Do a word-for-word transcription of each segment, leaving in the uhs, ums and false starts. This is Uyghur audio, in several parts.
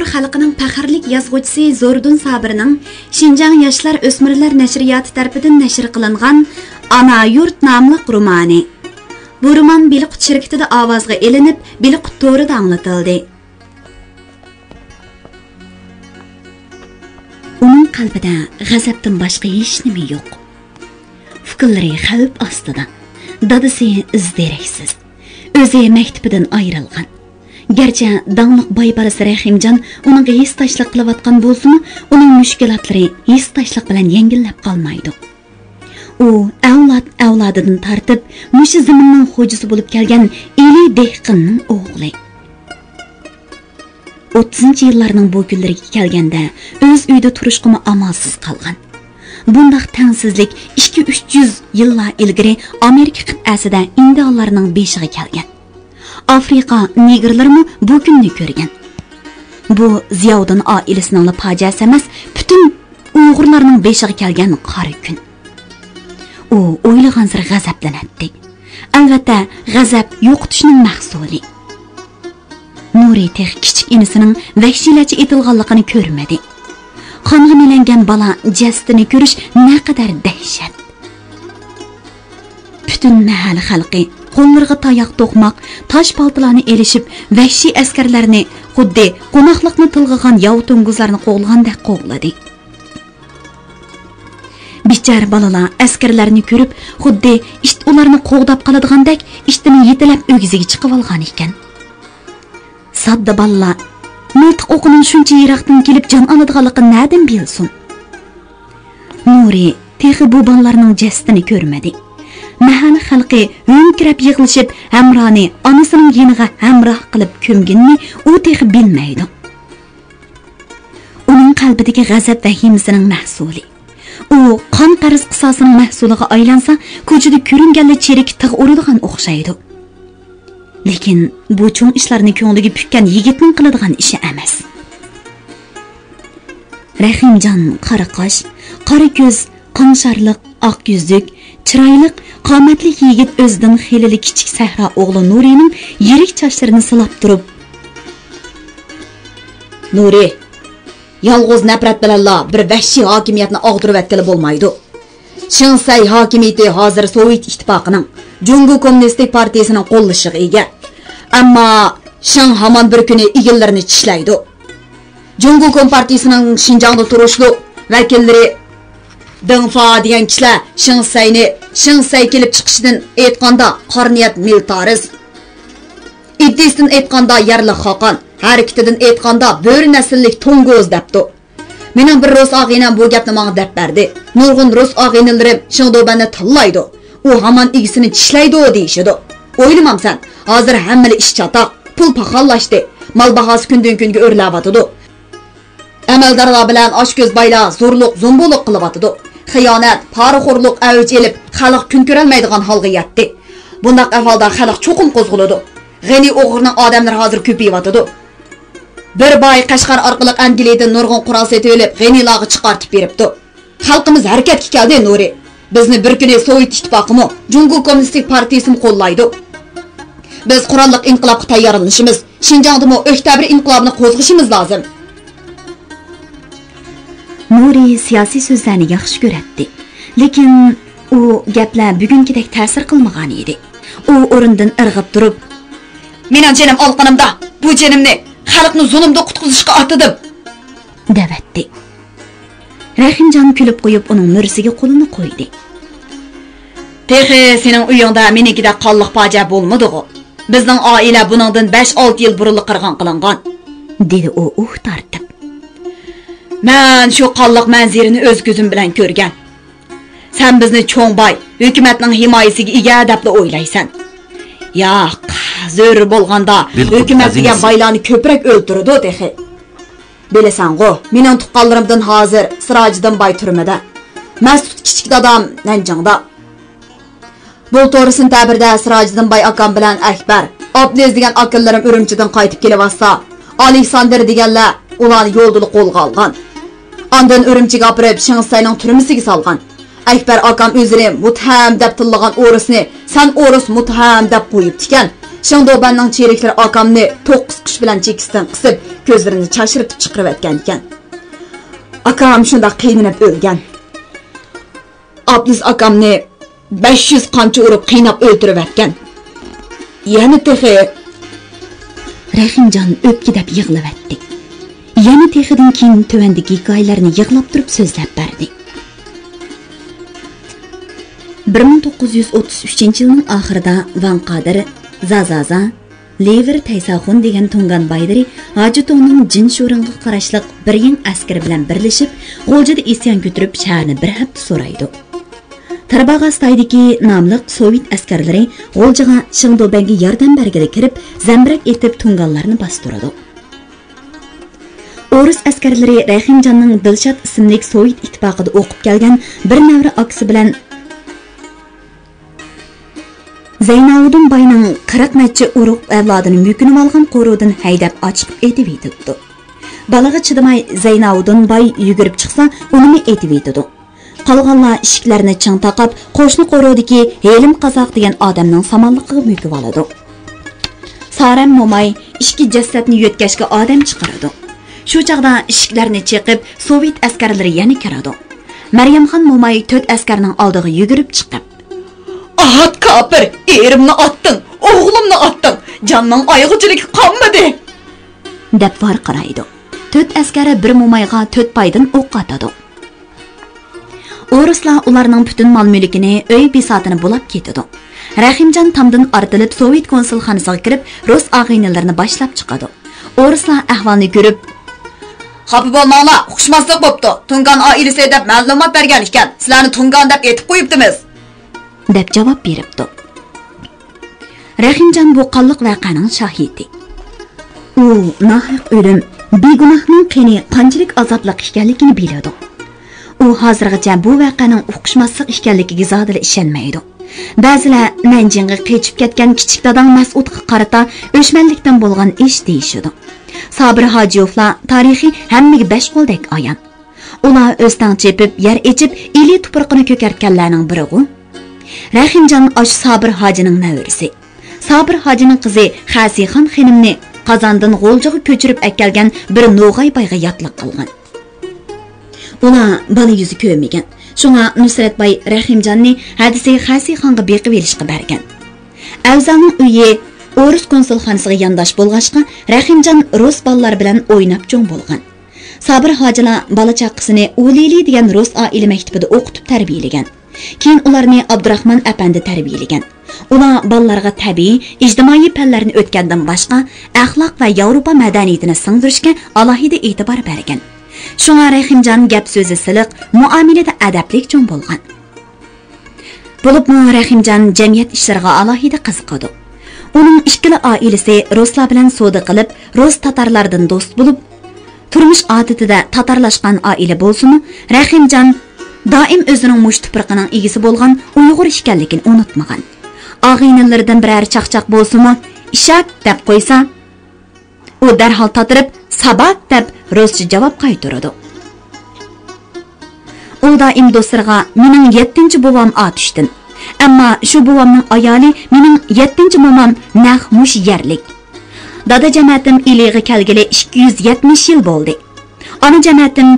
خەلقىنىڭ پەخىرلىك يازغۇچىسى زوردۇن سابىرنىڭ شىنجاڭ ياشلار ئۆسمۈرلەر نەشرىياتى تەرىپىدىن نەشر قىلىنغان ئانا يۇرت ناملىق رومانى. بۇ رومان بېلىققۇت شىركىتىدە ئاۋازغا ئېلىنىپ، بېلىققۇت تورىدا ئاڭلىتىلدى. ئۇنىڭ قەلبىدە غەزەپتىن باشقا ھېچنېمە يوق. ئۇكىلىرى خەۋپ ئاستىدا، دادىسى ئىز-دېرەكسىز، ئۆزى مەكتىپىدىن ئايرىلغان. گەرچە داڭلىق باي بالىسى رەھىمجان ئۇنىڭغا ھېسداشلىق قىلىۋاتقان بولسىمۇ، ئۇنىڭ مۈشكۈلاتلىرى ھېسداشلىق بىلەن يەڭگىللەپ قالمايدۇ. ئۇ ئەۋلاد-ئەۋلادىدىن تارتىپ مۇشۇ زېمىننىڭ خوجىسى بولۇپ كەلگەن ئېلى دېھقاننىڭ ئوغلى. ئوتتۇزىنچى يىللارنىڭ بۇ كۈنلىرىگە كەلگەندە، ئۆز ئۆيىدە تۇرۇشقىمۇ ئامالسىز قالغان. بۇنداق تەڭسىزلىك ئىككى يۈز-ئۈچ يۈز يىللار ئىلگىرى ئامېرىكا قىتئەسىدە ئىندىئانلارنىڭ بېشىغا كەلگەن. ئافرىقا نېگىرلىرىمۇ بۇ كۈننى كۆرگەن. بۇ زىياۋۇدۇن ئائىلىسىنىڭلا پاجىئەسى ئەمەس، پۈتۈن ئۇيغۇرلارنىڭ بېشىغا كەلگەن قارا كۈن. ئۇ ئويلىغانسېرى غەزەپلىنەتتى. ئەلۋەتتە، غەزەپ يوقىتىشنىڭ مەھسۇلى. نۇرى تېخى كىچىك ئىنىسىنىڭ ۋەھشىيلەرچە ئېتىلغانلىقىنى كۆرمىدى. قانغا مىلەنگەن بالا جەسىتىنى كۆرۈش نەقەدەر دەھشەت! پۈتۈن مەھەللە خەلقى قوللىرىغا تاياق، توقماق، تاش پالتىلارنى ئېلىشىپ، ۋەھشىي ئەسكەرلەرنى خۇددى قوناقلىقنى تىلغىغان ياۋا توڭگۇزلارنى قوغلىغاندەك قوغلىدى. بىچارە بالىلار ئەسكەرلەرنى كۆرۈپ، خۇددى ئىت ئۇلارنى قوغداپ قالىدىغاندەك، ئىتىنى يېتىلەپ ئۆگزىگە چىقىۋالغان ئىكەن. ساددا بالىلار مىلتىق ئوقىنىڭ شۇنچە يىراقتىن كېلىپ جان ئالىدىغانلىقىنى نەدىن بىلسۇن؟ نۇرى تېخى بۇ بالىلارنىڭ جەسىتىنى كۆرمىدى. مەھەللە خەلقى ھۆڭكىرەپ يىغلىشىپ، ھەمرانى ئانىسىنىڭ يېنىغا ھەمراھ قىلىپ كۆمگىنىنى ئۇ تېخى بىلمەيدۇ. ئۇنىڭ قەلبىدىكى غەزەپ ۋەھىمىسىنىڭ مەھسۇلى. ئۇ قان قەرز قىساسىنىڭ مەھسۇلىغا ئايلانسا، كوچىدا كۆرۈنگەنلا چېرىككە تىغ ئۇرىدىغان ئوخشايدۇ. لېكىن بۇ چوڭ ئىشلارنى كۆڭلىگە پۈككەن يىگىتنىڭ قىلىدىغان ئىشى ئەمەس. رەھىمجان قارا قاش، قارا كۆز، قاڭشارلىق، ئاق يۈزلۈك، چىرايلىق، قامەتلىك يىگىت ئۆزىدىن خېلىلا كىچىك سەھرا ئوغلى نۇرىنىڭ يىرىك چاچلىرىنى سىلاپ تۇرۇپ، نۇرى، يالغۇز نەپرەت بىلەنلا بىر ۋەھشىي ھاكىمىيەتنى ئاغدۇرۇۋەتكىلى بولمايدۇ. شېڭ سەي ھاكىمىيىتى ھازىر سوۋېت ئىتتىپاقىنىڭ، جۇڭگو كوممۇنىستىك پارتىيىسىنىڭ قوللىشىغا ئىگە. ئەمما شېڭ ھامان بىر كۈنى ئىگىلىرىنى چىشلەيدۇ. جۇڭگو كومپارتىيىسىنىڭ شىنجاڭدا تۇرۇشلۇق ۋەكىللىرى دېڭفا دېگەن كىشىلەر شېڭ سەينى، شېڭ سەي كېلىپ چىقىشىدىن ئېيتقاندا قارا نىيەت مىلتارىس، ئىدىيىسىدىن ئېيتقاندا يەرلىك خاقان، ھەرىكىتىدىن ئېيتقاندا بۆرە نەسىللىك توڭگۇز دەپتۇ. مېنىڭ بىر رۇس ئاغىنەم بۇ گەپنى ماڭا دەپ بەردى. نۇرغۇن رۇس ئاغىنىلىرىم شېڭدۇبەننى تىللايدۇ. ئۇ ھامان ئىگىسىنى چىشلەيدۇ دېيىشىدۇ. ئويلىمامسەن، ھازىر ھەممىلا ئىش چاتاق، پۇل پاخاللاشتى، مال باھاسى كۈندىن-كۈنگە ئۆرلەۋاتىدۇ. ئەمەلدارلار بىلەن ئاچكۆز بايلار زورلۇق، زومبۇلۇق قىلىۋاتىدۇ. خىيانەت، پارىخورلۇق ئەۋج ئېلىپ، خەلق كۈن كۆرەلمەيدىغان ھالغا يەتتى. بۇنداق ئەھۋالدا خەلق چوقۇم قوزغىلىدۇ. غېنى ئوغرىنىڭ ئادەملىرى ھازىر كۆپىيىۋاتىدۇ. بىر باي قەشقەر ئارقىلىق ئەنگلىيەدىن نۇرغۇن قورال سېتىۋېلىپ، غېنىلارغا چىقارتىپ بېرىپتۇ. خەلقىمىز ھەرىكەتكە كەلدى، نۇرى. بىزنى بىر كۈنى سوۋېت ئىتتىپاقىمۇ، جۇڭگو كوممۇنىستىك پارتىيىسىمۇ قوللايدۇ. بىز قوراللىق ئىنقىلابقا تەييارلىنىشىمىز، شىنجاڭدىمۇ ئۆكتەبىر ئىنقىلابىنى قوزغىشىمىز لازىم. نۇرى سىياسىي سۆزلەرنى ياخشى كۆرەتتى. لېكىن ئۇ گەپلەر بۈگۈنكىدەك تەسىر قىلمىغان ئىدى. ئۇ ئورنىدىن ئىرغىپ تۇرۇپ، مېنىڭ جېنىم ئالقىنىمدا، بۇ جېنىمنى خەلقنى زۇلۇمدىن قۇتقۇزۇشقا ئاتىدىم، دەۋەتتى. رەھىمجان كۈلۈپ قويۇپ، ئۇنىڭ مۈرىسىگە قولىنى قويدى. تېخى سېنىڭ ئۆيۈڭدە مېنىڭكىدەك قانلىق پاجىئە بولمىدىغۇ. بىزنىڭ ئائىلە بۇنىڭدىن بەش-ئالتە يىل بۇرۇنلا قىرغىن قىلىنغان، دېدى ئۇ ئۇھ تارتىپ. مەن شۇ قانلىق مەنزىرىنى ئۆز كۆزۈم بىلەن كۆرگەن. سەن بىزنى چوڭ باي، ھۆكۈمەتنىڭ ھىمايىسىگە ئىگە دەپلا ئويلايسەن. ياق، زۆرۈر بولغاندا ھۆكۈمەت دېگەن بايلارنى كۆپرەك ئۆلتۈرىدۇ تېخى. بىلىسەنغۇ، مېنىڭ تۇغقانلىرىمدىن ھازىر سىراجىدىن باي تۈرمىدە. مەسئۇد كىچىك دادام نەنجىڭدا. بۇلتۇر سېنتەبىردە سىراجىدىن باي ئاكام بىلەن ئەكبەر، ئابلىز دېگەن ئاكىلىرىم ئۈرۈمچىدىن قايتىپ كېلىۋاتسا، ئالېكساندىر دېگەنلەر ئۇلارنى يولدىلا قولغا ئالغان. ئاندىن ئۈرۈمچىگە ئاپىرىپ شېڭ سەينىڭ تۈرمىسىگە سالغان. ئەكبەر ئاكام ئۆزىنى مۇتتەھەم دەپ تىللىغان ئورۇسنى سەن ئورۇس مۇتتەھەم دەپ قويۇپتىكەن. شېڭ دوبەننىڭ چېرىكلىرى ئاكامنى توققۇز قۇش بىلەن چېكىسىدىن قىسىپ، كۆزلىرىنى چاچرىتىپ چىقىرىۋەتكەنىكەن. ئاكام شۇنداق قىينىلىپ ئۆلگەن. ئابلىز ئاكامنى بەش يۈز قامچا ئۇرۇپ قىيناپ ئۆلتۈرۈۋەتكەن. يەنە تېخى. رەھىمجان ئۆپكە دەپ يىغلىۋەتتى. يەنە تېخىدىن كېيىن تۆۋەندىكى ھېكايىلەرنى يىغلاپ تۇرۇپ سۆزلەپ بەردى. بىر مىڭ توققۇز يۈز ئوتتۇز ئۈچىنچى يىلنىڭ ئاخىرىدا ۋاڭ قادىر، زازازا، لىۋېر تەيساخۇن دېگەن تۇڭگان بايلىرى ھاجىتۇڭنىڭ جىنشۇرىڭغا قاراشلىق بىر يىڭ ئەسكىرى بىلەن بىرلىشىپ، غۇلجىدا ئىسيان كۆتۈرۈپ، شەھەرنى بىر ھەپتە سورايدۇ. تارباغاستايدىكى ناملىق سوۋېت ئەسكەرلىرى غۇلجىغا شېڭدۇبەنگە ياردەم بەرگىلى كىرىپ، زەمبىرەك ئېتىپ تۇڭگانلارنى باستۇرىدۇ. ئورۇس ئەسكەرلىرى رەھىمجاننىڭ دىلشات ئىسىملىك سوۋېت ئىتتىپاقىدا ئوقۇپ كەلگەن بىر نەۋرە ئاكىسى بىلەن زەيناۋۇدۇن باينىڭ قىرىق نەچچە ئۇرۇق ئەۋلادىنى مۆكۈنۈۋالغان قورۇدىن ھەيدەپ ئاچىقىپ ئېتىۋېتىپتۇ. بالىغا چىدىماي زەيناۋۇدۇن باي يۈگۈرۈپ چىقسا، ئۇنىمۇ ئېتىۋېتىدۇ. قالغانلار ئىشىكلەرنى چىڭ تاقاپ، قوشنا قورۇدىكى ھېلىم قازاق دېگەن ئادەمنىڭ سامانلىقىغا مۆكۈۋالىدۇ. سارەم موماي ئىككى جەسەتنى يۆتكەشكە ئادەم چىقىرىدۇ. شۇ چاغدا ئىشىكلەرنى چېقىپ، سوۋېت ئەسكەرلىرى يەنە كىرىدۇ. مەريەمخان موماي تۆت ئەسكەرنىڭ ئالدىغا يۈگۈرۈپ چىقىپ، «ئاھات كاپىر، ئېرىمنى ئاتتىڭ، ئوغلۇمنى ئاتتىڭ، جاننىڭ ئايىغۇچىلىكى قالمىدى!» دەپ ۋارقىرايدۇ. تۆت ئەسكەر بىر مومايغا تۆت پايدىن ئوق ئاتىدۇ. ئورۇسلار ئۇلارنىڭ پۈتۈن مال-مۈلكىنى، ئۆي بىساتىنى بۇلاپ كېتىدۇ. رەھىمجان تامدىن ئارتىلىپ سوۋېت كونسۇلخانىسىغا كىرىپ، رۇس ئاغىنىلىرىنى باشلاپ چىقىدۇ. ئورۇسلار ئەھۋالنى كۆرۈپ، «خاپا بولماڭلار، ئۇقۇشماسلىق بوپتۇ. تۇڭگان ئائىلىسى دەپ مەلۇمات بەرگەن ئىكەن، سىلەرنى تۇڭگان دەپ ئېتىپ قويۇپتىمىز.» دەپ جاۋاب بېرىپتۇ. رەھىمجان بۇ قانلىق ۋەقەنىڭ شاھىتى. ئۇ ناھەق ئۆلۈم، بىگۇناھنىڭ قېنى قانچىلىك ئازابلىق ئىكەنلىكىنى بىلىدۇ. ئۇ ھازىرغىچە بۇ ۋەقەنىڭ ئۇقۇشماسلىق ئىكەنلىكىگە زادىلا ئىشەنمەيدۇ. بەزىلەر نەنجىڭغا قېچىپ كەتكەن كىچىك داداڭ مەسئۇدقا قارىتا ئۆچمەنلىكتىن بولغان ئىش دېيىشىدۇ. سابىر ھاجىيېۋلار تارىخى ھەممىگە بەش قولدەك ئايان. ئۇلار ئۆستەڭ چېپىپ، يەر ئېچىپ، ئىلى تۇپرىقىنى كۆكەرتكەنلەرنىڭ بىرىغۇ. رەھىمجان ئاشۇ سابىر ھاجىنىڭ نەۋرىسى. سابىر ھاجىنىڭ قىزى خەسىخان خېنىمنى قازاندىن غۇلجىغا كۆچۈرۈپ ئەكەلگەن بىر نوغاي بايغا ياتلىق قىلغان. ئۇلار بالا يۈزى كۆرمىگەن. شۇڭا نۇسرەت باي رەھىمجاننى ھەدىسى خەسىخانغا بېقىۋېلىشقا بەرگەن. ئەۋزەلنىڭ ئۆيى ئورۇس كونسۇلخانىسىغا يانداش بولغاچقا، رەھىمجان رۇس بالىلار بىلەن ئويناپ چوڭ بولغان. سابىر ھاجىلار بالا-چاقىسىنى ئۇلىلى دېگەن رۇس ئائىلە مەكتىپىدە ئوقۇتۇپ تەربىيەلىگەن. كېيىن ئۇلارنى ئابدۇراخمان ئەپەندى تەربىيەلىگەن. ئۇلار بالىلارغا تەبىئىي، ئىجتىمائىي پەنلەرنى ئۆتكەندىن باشقا، ئەخلاق ۋە ياۋروپا مەدەنىيىتىنى سىڭدۈرۈشكە ئالاھىدە ئېتىبار بەرگەن. شۇڭا رەھىمجان گەپ-سۆزى سىلىق، مۇئامىلىدە ئەدەپلىك چوڭ بولغان. بولۇپمۇ رەھىمجان جەمئىيەت ئىشلىرىغا ئالاھىدە قىزىقىدۇ. ئۇنىڭ ئىككىلا ئائىلىسى رۇسلار بىلەن سودا قىلىپ، رۇس تاتارلاردىن دوست بولۇپ، تۇرمۇش ئادىتىدە تاتارلاشقان ئائىلە بولسىمۇ، رەھىمجان دائىم ئۆزىنىڭ مۇشۇ تۇپرىقىنىڭ ئىگىسى بولغان ئۇيغۇر ئىكەنلىكىنى ئۇنتۇمىغان. ئاغىنىلىرىدىن بىرەر چاقچاق بولسىمۇ، «ئىشاك» دەپ قويسا، ئۇ دەرھال تاتىرىپ، «ساباك» دەپ رۇسچە جاۋاب قايتۇرىدۇ. ئۇ دائىم دوستلىرىغا، «مېنىڭ يەتتىنچى بوۋام ئاتۇشتىن. ئەمما شۇ بوۋامنىڭ ئايالى مېنىڭ يەتتىنچى مومام نەق مۇشۇ يەرلىك. دادا جەمەتىم ئىلىغا كەلگىلى ئىككى يۈز يەتمىش يىل بولدى. ئانا جەمەتىم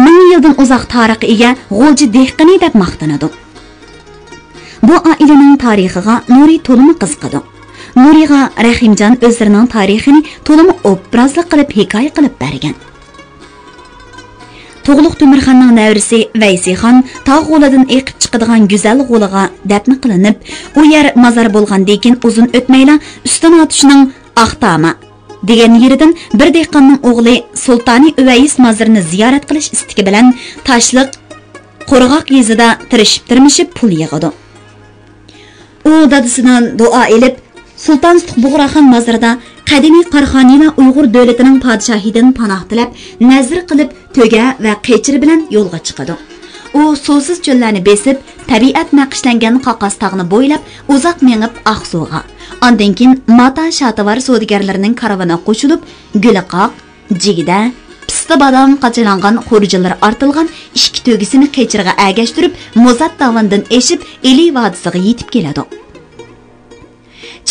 مىڭ يىلدىن ئۇزاق تارىخقا ئىگە غۇلجا دېھقىنى» دەپ ماختىنىدۇ. بۇ ئائىلىنىڭ تارىخىغا نۇرى تولىمۇ قىزىقىدۇ. نۇرىغا رەھىمجان ئۆزلىرىنىڭ تارىخىنى تولىمۇ ئوبرازلىق قىلىپ ھېكايە قىلىپ بەرگەن. تۇغلۇق تۆمۈرخاننىڭ نەۋرىسى ۋەيسىخان تاغ غولىدىن ئېقىپ چىقىدىغان گۈزەل غولىغا دەپنە قىلىنىپ، ئۇ يەر مازار بولغاندىن كېيىن ئۇزۇن ئۆتمەيلا ئۈستۈن ئاتۇشنىڭ ئاقتاما دېگەن يېرىدىن بىر دېھقاننىڭ ئوغلى سۇلتانى ئۇۋەيس مازىرىنى زىيارەت قىلىش ئىستىكى بىلەن تاشلىق، قۇرغاق يېزىدا تىرىشىپ-تىرمىشىپ پۇل يىغىدۇ. ئۇ دادىسىدىن دۇئا ئېلىپ، سۇلتان سۇتۇق بۇغراخان مازىرىدا قەدىمىي قاراخانىيلار ئۇيغۇر دۆلىتىنىڭ پادىشاھىدىن پاناھ تىلەپ، نەزىر قىلىپ، تۆگە ۋە قېچىرى بىلەن يولغا چىقىدۇ. ئۇ سۇسىز چۆللەرنى بېسىپ، تەبىئەت نەقىشلەنگەن قاقاس تاغنى بويلاپ ئۇزاق مېڭىپ ئاقسۇغا، ئاندىن كېيىن ماتا شاتىۋار سودىگەرلىرىنىڭ كارۋىنىغا قوشۇلۇپ، گۈلىقاق، جىگدە، پىستە، بادام قاچىلانغان خۇرجۇنلىرى ئارتىلغان ئىككى تۆگىسىنى قېچىرىغا ئەگەشتۈرۈپ، مۇزات داۋىنىدىن ئېشىپ، ئىلى ۋادىسىغا يېتىپ كېلىدۇ.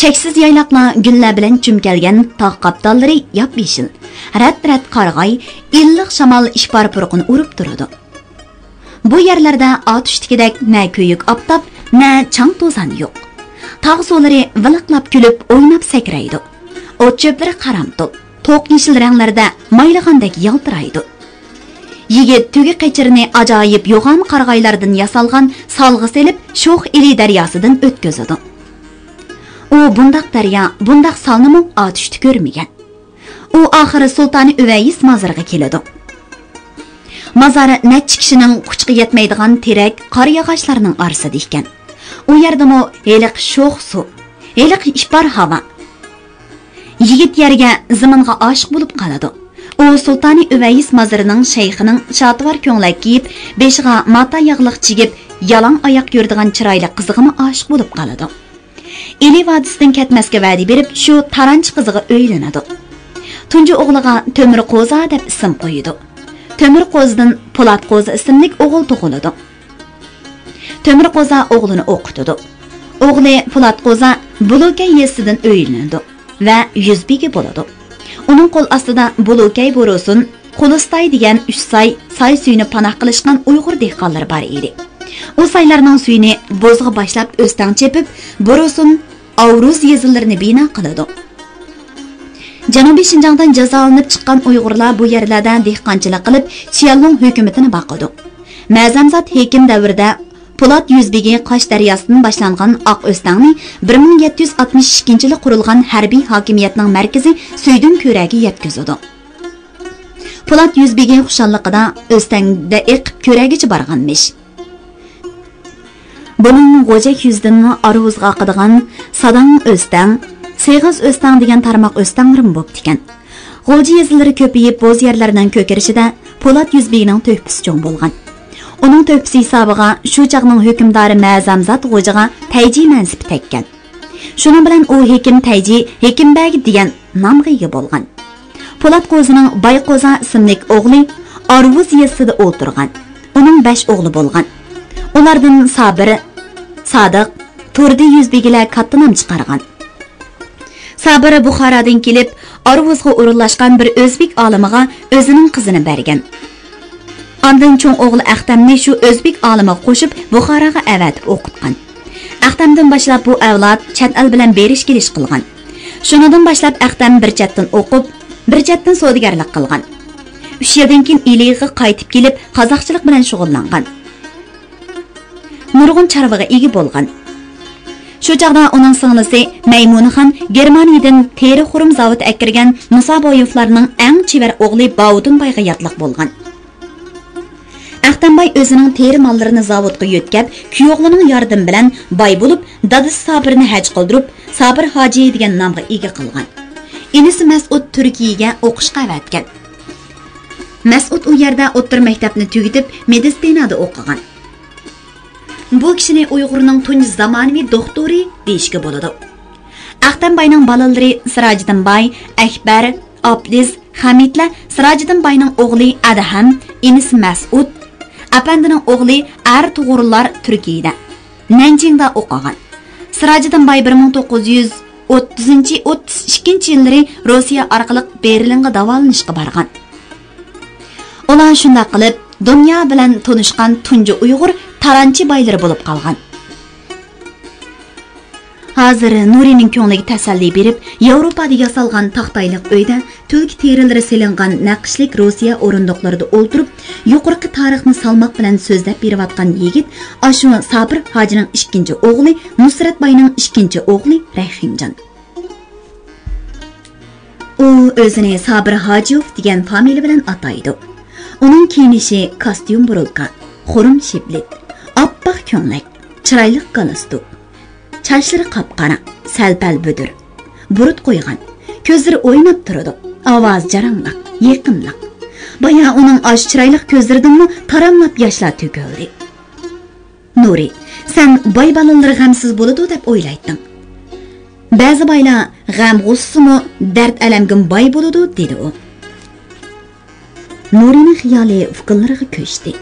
چەكسىز يايلاقلار گۈللەر بىلەن چۈمكەلگەن، تاغ قاپتاللىرى ياپيېشىل. رەت-رەت قارىغاي، ئىللىق شامال ئىپار پۇرىقىنى ئۇرۇپ تۇرىدۇ. بۇ يەرلەردە ئاتۇشتىكىدەك نە كۆيۈك ئاپتاپ، نە چاڭ-توزان يوق. تاغ سۇلىرى ۋىلىقلاپ كۈلۈپ، ئويناپ سەكرەيدۇ. ئوت-چۆپلىرى قارامتۇل، توق يېشىل رەڭلەردە مايلىغاندەك يالتىرايدۇ. يىگىت تۆگە قېچىرىنى ئاجايىپ يوغان قارىغايلاردىن ياسالغان سالغا سېلىپ، شوخ ئىلى دەرياسىدىن ئۆتكۈزىدۇ. ئۇ بۇنداق دەريا، بۇنداق سالنىمۇ ئاتۇشتا كۆرمىگەن. ئۇ ئاخىرى سۇلتانى ئۇۋەيس مازىرىغا كېلىدۇ. مازار نەچچە كىشىنىڭ قۇچىقى يەتمەيدىغان تېرەك، قارا ياغاچلارنىڭ ئارىسىدا ئىكەن. ئۇ يەردىمۇ ھېلىقى شوخ سۇ، ھېلىقى ئىپار ھاۋا. يىگىت يەرگە، زېمىنغا ئاشىق بولۇپ قالىدۇ. ئۇ سۇلتانى ئۇۋەيس مازىرىنىڭ شەيخىنىڭ شاتىۋار كۆڭلەك كىيىپ، بېشىغا ماتا ياغلىق چىگىپ، يالاڭ ئاياق يۈرىدىغان چىرايلىق قىزىغىمۇ ئاشىق بولۇپ قالىدۇ. ئىلى ۋادىسىدىن كەتمەسكە ۋەدە بېرىپ، شۇ تارانچى قىزىغا ئۆيلىنىدۇ. تۇنجى ئوغلىغا تۆمۈر قوزا دەپ ئىسىم قويىدۇ. تۆمۈر قوزىدىن پولات قوزا ئىسىملىك ئوغۇل تۇغۇلىدۇ. تۆمۈر قوزا ئوغلىنى ئوقۇتىدۇ. ئوغلى پولات قوزا بۇلۇكەي يېزىسىدىن ئۆيلىنىدۇ ۋە يۈزبىگە بولىدۇ. ئۇنىڭ قول ئاستىدا بۇلۇكەي بورۇسۇن، قۇلۇستاي دېگەن ئۈچ ساي، ساي سۈيىنى پاناھ قىلىشقان ئۇيغۇر دېھقانلىرى بار ئىدى. ئۇ سايلارنىڭ سۈيىنى بوزغا باشلاپ ئۆستەڭ چېپىپ، بورۇسۇن، ئاۋرۇز يېزىلىرىنى بىنا قىلىدۇ. جەنۇبىي شىنجاڭدىن جازالىنىپ چىققان ئۇيغۇرلار بۇ يەرلەردە دېھقانچىلىق قىلىپ، چيەنلۇڭ ھۆكۈمىتىنى باقىدۇ. مەزەمزات ھېكىم دەۋرىدە پولات يۈزبېگى قاش دەرياسىدىن باشلانغان ئاق ئۆستەڭنى بىر مىڭ يەتتە يۈز ئاتمىش ئىككىنچى يىلى قۇرۇلغان ھەربىي ھاكىمىيەتنىڭ مەركىزى سۈيدۈن كۆرەگە يەتكۈزىدۇ. پولات يۈزبېگى خۇشاللىقىدا ئۆستەڭدە ئېقىپ كۆرەگىچە بارغانمىش. بۇنىڭ غوجەك يۈزىدىن ئارىۋۇزغا ئاقىدىغان ساداڭ ئۆستەڭ، سېغىز ئۆستەڭ دېگەن تارماق ئۆستەڭلىرىمۇ بوپتىكەن. غۇلجا يېزىلىرى كۆپىيىپ، بوز يەرلەرنىڭ كۆكىرىشىدە پولات يۈزبېگىنىڭ تۆھپىسى چوڭ بولغان. ئۇنىڭ تۆھپىسى ھېسابىغا شۇ چاغنىڭ ھۆكۈمدارى مەزەمزات غوجىغا تەيجى مەنسىپى تەگكەن. شۇنىڭ بىلەن ئۇ ھېكىم تەيجى، ھېكىم بەگ دېگەن نامغا ئىگە بولغان. پولات قوزىنىڭ باي قوزا ئىسىملىك ئوغلى ئارىۋۇز يېزىسىدا ئولتۇرغان. ئۇنىڭ بەش ئوغلى بولغان. ئۇلاردىن سابىر، سادىق، تۇردى يۈزبېگىلەر كاتتا نام چىقارغان. سابىر بۇخارادىن كېلىپ، ئارىۋۇزغا ئورۇنلاشقان بىر ئۆزبېك ئالىمىغا ئۆزىنىڭ قىزىنى بەرگەن. ئاندىن چوڭ ئوغلى ئەختەمنى شۇ ئۆزبېك ئالىمىغا قوشۇپ، بۇخاراغا ئەۋەتىپ ئوقۇتقان. ئەختەمدىن باشلاپ بۇ ئەۋلاد چەت ئەل بىلەن بېرىش-كېلىش قىلغان. شۇنىڭدىن باشلاپ ئەختەم بىر چەتتىن ئوقۇپ، بىر چەتتىن سودىگەرلىك قىلغان. ئۈچ يىلدىن كېيىن ئىلىغا قايتىپ كېلىپ، قازاقچىلىق بىلەن شۇغۇللانغان. نۇرغۇن چارۋىغا ئىگە بولغان. شۇ چاغدا ئۇنىڭ سىڭلىسى مەيمۇنىخان گېرمانىيەدىن تېرە خۇرۇم زاۋۇتى ئەكىرگەن مۇسابويېۋلارنىڭ ئەڭ چېۋەر ئوغلى باۋۇدۇنبايغا ياتلىق بولغان. ئەختەمباي ئۆزىنىڭ تېرە ماللىرىنى زاۋۇتقا يۆتكەپ، كۈيئوغلىنىڭ ياردىمى بىلەن باي بولۇپ، دادىسى سابىرنى ھەج قىلدۇرۇپ، سابىر ھاجى دېگەن نامغا ئىگە قىلغان. ئىنىسى مەسئۇد تۈركىيەگە ئوقۇشقا ئەۋەتكەن. مەسئۇد ئۇ يەردە ئوتتۇرا مەكتەپنى تۈگىتىپ، مېدىتسىنادا ئوقۇغان. بۇ كىشىنى ئۇيغۇرنىڭ تۇنجى زامانىۋى دوختۇرى دېيىشكە بولىدۇ. ئەختەمباينىڭ بالىلىرى سىراجىدىن باي، ئەكبەر، ئابلىز، خەمىتلەر سىراجىدىن باينىڭ ئوغلى ئەدھەم، ئىنىسى مەسئۇد، ئەپەندىنىڭ ئوغلى ئەر توغرۇلار تۈركىيىدە، نەنجىڭدا ئوقۇغان. سىراجىدىن باي بىر مىڭ توققۇز يۈز ئوتتۇزىنچى، ئوتتۇز ئىككىنچى يىللىرى روسىيە ئارقىلىق بېرلىنغا داۋالىنىشقا بارغان. ئۇلار شۇنداق قىلىپ، دۇنيا بىلەن تونۇشقان تۇنجى ئۇيغۇر تارانچى بايلىرى بولۇپ قالغان. ھازىر نۇرىنىڭ كۆڭلىگە تەسەللى بېرىپ، ياۋروپادا ياسالغان تاختايلىق ئۆيدە تۈلكە تېرىلىرى سېلىنغان نەقىشلىك روسىيە ئورۇندۇقلىرىدا ئولتۇرۇپ، يۇقىرىقى تارىخنى سالماق بىلەن سۆزلەپ بېرىۋاتقان يىگىت ئاشۇ سابىر ھاجىنىڭ ئىككىنچى ئوغلى، نۇسرەت باينىڭ ئىككىنچى ئوغلى رەھىمجان. ئۇ ئۆزىنى سابىر ھاجىيېۋ دېگەن فامىلە بىلەن ئاتايدۇ. ئۇنىڭ كىيىنىشى كاستيۇم بۇرۇلكا، خۇرۇم شىبلىت، ئاپئاق كۆڭلەك، چىرايلىق گالستۇك. چاچلىرى قاپقارا، سەل-پەل بۈدۈر. بۇرۇت قويغان. كۆزلىرى ئويناپ تۇرىدۇ. ئاۋازى جاراڭلاق، يېقىملىق. بايا ئۇنىڭ ئاشۇ چىرايلىق كۆزلىرىدىنمۇ تاراملاپ ياشلار تۆكۈلدى. نۇرى، سەن باي بالىلىرى غەمسىز بولىدۇ دەپ ئويلايتتىڭ. بەزى بايلار غەم-غۇسسىمۇ، دەرد-ئەلەمگىمۇ باي بولىدۇ، دېدى ئۇ. نۇرىنىڭ خىيالى ئۇكىلىرىغا كۆچتى.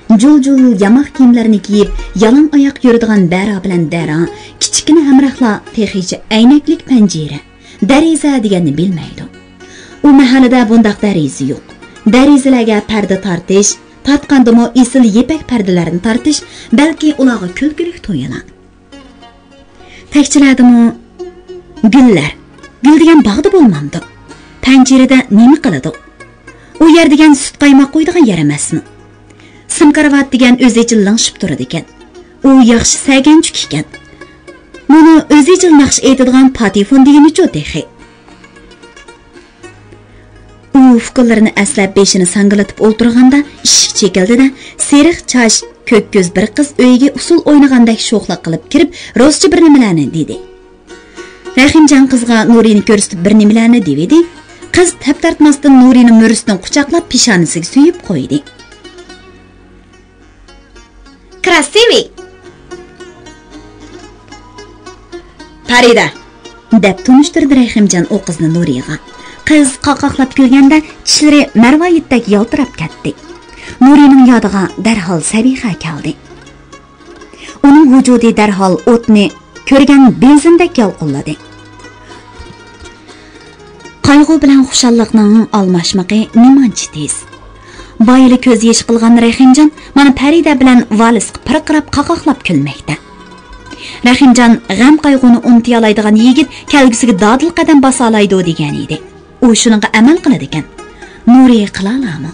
جۇل-جۇل ياماق كىيىملەرنى كىيىپ، يالاڭ ئاياق يۈرىدىغان بەرا بىلەن دەرا، كىچىككىنە ھەمراھلار تېخىچە ئەينەكلىك پەنجىرە، دەرىزە دېگەننى بىلمەيدۇ. ئۇ مەھەللىدە بۇنداق دەرىزە يوق. دەرىزىلەرگە پەردە تارتىش، تارتقاندىمۇ ئېسىل يىپەك پەردىلەرنى تارتىش، بەلكى ئۇلارغا كۈلكىلىك تۇيۇلار. تەكچىلەردىمۇ گۈللەر، گۈل دېگەن باغدا بولمامدۇ؟ پەنجىرىدە نېمە قىلىدۇ؟ ئۇ يەر دېگەن سۈت قايماق قويىدىغان يەر ئەمەسمۇ؟ سىم كارىۋات دېگەن ئۆزىچە لىڭشىپ تۇرىدىكەن. ئۇ ياخشى سەگەنچۈك ئىكەن. مۇنۇ ئۆزىچە ناخشا ئېيتىدىغان پاتېفون دېگىنىچۇ تېخى؟ ئۇ ئۇكىلىرىنى ئەسلەپ بېشىنى ساڭگىلىتىپ ئولتۇرغاندا ئىشىك چېكىلدى-دە، سېرىق چاچ، كۆك كۆز بىر قىز ئۆيىگە ئۇسسۇل ئوينىغاندەك شوخلۇق قىلىپ كىرىپ، رۇسچە بىر نېمىلەرنى دېدى. رەھىمجان قىزغا نۇرىنى كۆرسىتىپ بىر نېمىلەرنى دېۋىدى. قىز تەپ تارتماستىن نۇرىنى مۈرىسىدىن قۇچاقلاپ پېشانىسىگە سۆيۈپ قويدى. كراسىۋىي! پەرىدە! دەپ تونۇشتۇردى رەھىمجان ئۇ قىزنى نۇرىغا. قىز قاقاقلاپ كۈلگەندە چىشلىرى مەرۋايىتتەك يالتىراپ كەتتى. نۇرىنىڭ يادىغا دەرھال سەبىخە كەلدى. ئۇنىڭ ۋۇجۇدى دەرھال ئوتنى كۆرگەن بېنزىندەك يالقۇنلىدى. قايغۇ بىلەن خۇشاللىقنىڭ ئالماشمىقى نېمانچە تېز! بايىلا كۆز يېشى قىلغان رەھىمجان مانا پەرىدە بىلەن ۋالىسقا پىرقىراپ قاقاقلاپ كۈلمەكتە. رەھىمجان غەم-قايغۇنى ئۇنتۇيالايدىغان يىگىت كەلگۈسىگە دادىل قەدەم باسالايدۇ دېگەن ئىدى. ئۇ شۇنىڭغا ئەمەل قىلىدىكەن. نۇرى قىلالامۇ؟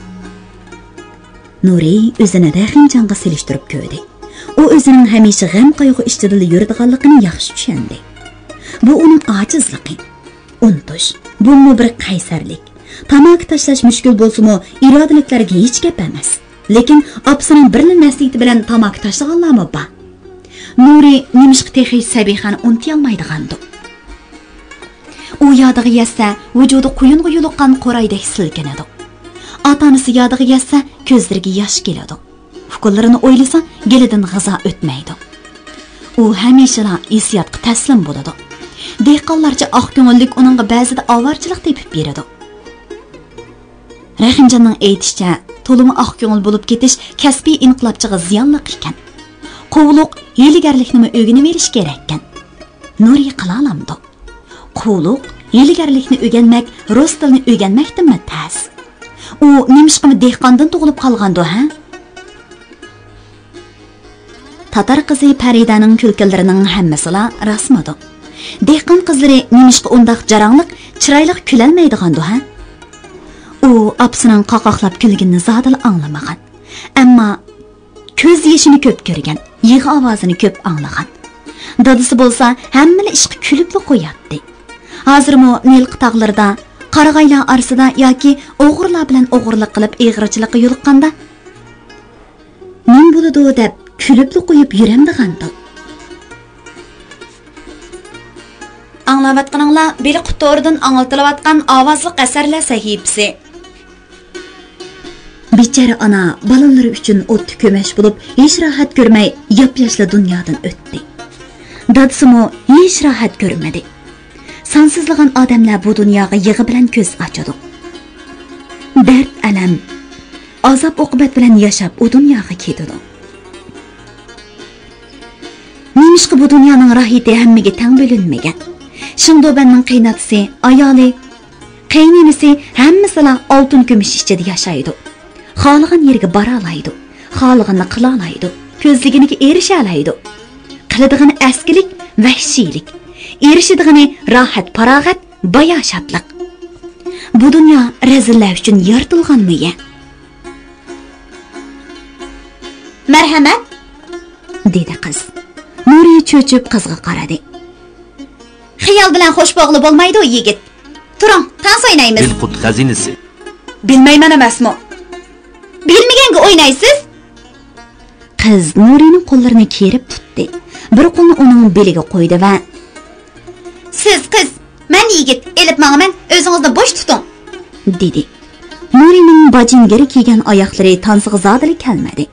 نۇرى ئۆزىنى رەھىمجانغا سېلىشتۇرۇپ كۆردى. ئۇ ئۆزىنىڭ ھەمىشە غەم-قايغۇ ئىچىدىلا يۈرىدىغانلىقىنى ياخشى چۈشەندى. بۇ ئۇنىڭ ئاجىزلىقى. ئۇنتۇش، بۇمۇ بىر قەيسەرلىك. تاماكا تاشلاش مۈشكۈل بولسىمۇ، ئىرادىلىكلەرگە ھېچ گەپ ئەمەس. لېكىن ئاپىسىنىڭ بىرلا نەسىھىتى بىلەن تاماكا تاشلىغانلارمۇ بار. نۇرى نېمىشقا تېخى سەبىخەنى ئۇنتۇيالمايدىغاندۇ؟ ئۇ يادىغا يەتسە، ۋۇجۇدى قۇيۇنغا يولۇققان قورايدەك سىلكىنىدۇ. ئاتا-ئانىسى يادىغا يەتسە، كۆزلىرىگە ياش كېلىدۇ. ئۇكىلىرىنى ئويلىسا، گېلىدىن غىزا ئۆتمەيدۇ. ئۇ ھەمىشىلا ھېسسىياتقا تەسلىم بولىدۇ. دېھقانلارچە ئاق كۆڭۈللۈك ئۇنىڭغا بەزىدە ئاۋارىچىلىق تېپىپ بېرىدۇ. رەھىمجاننىڭ ئېيتىشىچە، تولىمۇ ئاق كۆڭۈل بولۇپ كېتىش كەسپىي ئىنقىلابچىغا زىيانلىق ئىكەن. قۇۋلۇق، ھىيلىگەرلىكنىمۇ ئۆگىنىۋېلىش كېرەككەن. نۇرى قىلالامدۇ؟ قۇۋلۇق، ھىيلىگەرلىكنى ئۆگەنمەك رۇس تىلىنى ئۆگەنمەكتىنمۇ تەس. ئۇ نېمىشقىمۇ دېھقاندىن تۇغۇلۇپ قالغاندۇ، ھە؟ تاتار قىزى پەرىدەنىڭ كۈلكىلىرىنىڭ ھەممىسىلا راستمىدۇ؟ دېھقان قىزلىرى نېمىشقا ئۇنداق جاراڭلىق، چىرايلىق كۈلەلمەيدىغاندۇ، ھە؟ ئۇ ئاپىسىنىڭ قاقاقلاپ كۈلگىنىنى زادىلا ئاڭلىمىغان. ئەمما كۆز يېشىنى كۆپ كۆرگەن، يىغا ئاۋازىنى كۆپ ئاڭلىغان. دادىسى بولسا ھەممىلا ئىشقا كۈلۈپلا قوياتتى. ھازىرمۇ نىلقا تاغلىرىدا، قارىغايلار ئارىسىدا ياكى ئوغرىلار بىلەن ئوغرىلىق قىلىپ ئېغىرچىلىققا يولۇققاندا، نېمە بولىدۇ دەپ كۈلۈپلا قويۇپ يۈرەمدىغاندۇ؟ ئاڭلاۋاتقىنىڭلار بېلىققۇت تورىدىن ئاڭلىتىلىۋاتقان ئاۋازلىق ئەسەرلەر سەھىپىسى. بىچارە ئانا بالىلىرى ئۈچۈن ئوتتا كۆمەچ بولۇپ، ھېچ راھەت كۆرمەي، ياپياشلا دۇنيادىن ئۆتتى. دادىسىمۇ ھېچ راھەت كۆرمىدى. سانسىزلىغان ئادەملەر بۇ دۇنياغا يىغا بىلەن كۆز ئاچىدۇ. دەرد-ئەلەم، ئازاب-ئوقۇبەت بىلەن ياشاپ ئۇ دۇنياغا كېتىدۇ. نېمىشقا بۇ دۇنيانىڭ راھىتى ھەممىگە تەڭ بۆلۈنمىگەن؟ شېڭدۇبەننىڭ قېيىنئاتىسى، ئايالى، قېيىنئىنىسى ھەممىسىلا ئالتۇن كۈمۈش ئىچىدە ياشايدۇ. خالىغان يېرىگە بارالايدۇ. خالىغىنىنى قىلالايدۇ. كۆزلىگىنىگە ئېرىشەلەيدۇ. قىلىدىغىنى ئەسكىلىك، ۋەھشىيلىك. ئېرىشىدىغىنى راھەت-پاراغەت، باياشاتلىق. بۇ دۇنيا رەزىللەر ئۈچۈن يارىتىلغانمۇ يە؟ مەرھەمەت، دېدى قىز. نۇرى چۆچۈپ قىزغا قارىدى. خىيال بىلەن خوش بولغىلى بولمايدۇ، يىگىت. تۇرۇڭ، تانس ئوينايمىز. بىلقۇت خەزىنىسى. بىلمەيمەن ئەمەسمۇ؟ بىلمىگەنگە ئوينايسىز. قىز نۇرىنىڭ قوللىرىنى كېرىپ تۇتتى. بىر قولىنى ئۇنىڭ بېلىگە قويدى ۋە، سىز قىز، مەن يىگىت، ئېلىپ ماڭىمەن، ئۆزىڭىزنى بوش تۇتۇڭ، دېدى. نۇرىنىڭ باجىنگىرى كىيگەن ئاياقلىرى تانسىغا زادىلا كەلمىدى.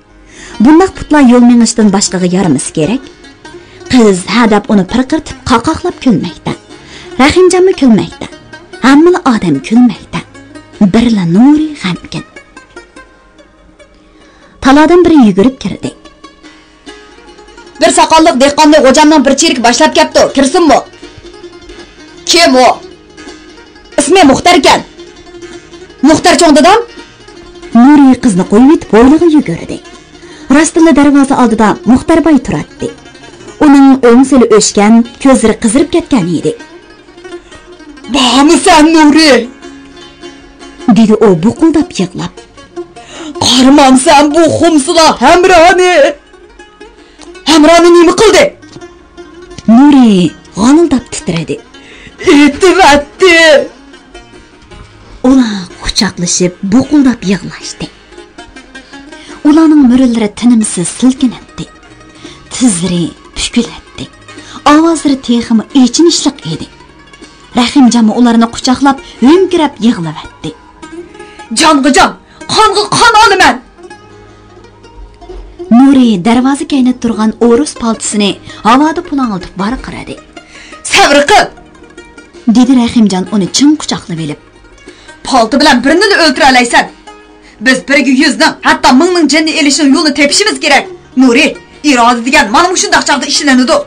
بۇنداق پۇتلار يول مېڭىشتىن باشقىغا يارىمىسا كېرەك. قىز ھە دەپ ئۇنى پىرقىرىتىپ قاقاقلاپ كۈلمەكتە. رەھىمجانمۇ كۈلمەكتە. ھەممىلا ئادەم كۈلمەكتە. بىرلا نۇرى غەمكىن. ئاياللاردىن بىرى يۈگۈرۈپ كىردى. بىر ساقاللىق دېھقاننى غوجامنىڭ بىر چېرىكى باشلاپ كەپتۇ، كىرسۇنمۇ؟ كىم ئۇ؟ ئىسمى مۇختەر ئىكەن. مۇختەر چوڭ دادام؟ نۇرى قىزنى قويۇۋېتىپ ھويلىغا يۈگۈردى. راستتىنلا دەرۋازا ئالدىدا مۇختەر باي تۇراتتى. ئۇنىڭ ئۆڭسىلى ئۆچكەن، كۆزلىرى قىزىرىپ كەتكەن ئىدى. بارمۇسەن، نۇرى؟ دېدى ئۇ بۇقۇلداپ يىغلاپ. قارىمامسەن بۇ خۇمسىلا ھەمرانى؟ ھەمرانى نېمە قىلدى؟ نۇرى غالىلداپ تىترىدى. ئېتىۋەتتى! ئۇلار قۇچاقلىشىپ بۇقۇلداپ يىغلاشتى. ئۇلارنىڭ مۈرىلىرى تىنىمسىز سىلكىنەتتى. تىزلىرى پۈكۈلەتتى. ئاۋازلىرى تېخىمۇ ئېچىنىشلىق ئىدى. رەھىمجانمۇ ئۇلارنى قۇچاقلاپ ھۆڭكىرەپ يىغلىۋەتتى. جانغا جان، قانغا قان ئالىمەن! نۇرى دەرۋازا كەينىدە تۇرغان ئورۇس پالتىسىنى ھاۋادا پۇلاڭلىتىپ ۋارقىرىدى. سەۋر قىل! دېدى رەھىمجان ئۇنى چىڭ قۇچاقلىۋېلىپ. پالتا بىلەن بىرنىلا ئۆلتۈرەلەيسەن. بىز بىرگە يۈزنىڭ، ھەتتا مىڭنىڭ جېنىنى ئېلىشنىڭ يولىنى تېپىشىمىز كېرەك. نۇرى، ئىرادە دېگەن مانا مۇشۇنداق چاغدا ئىشلىنىدۇ.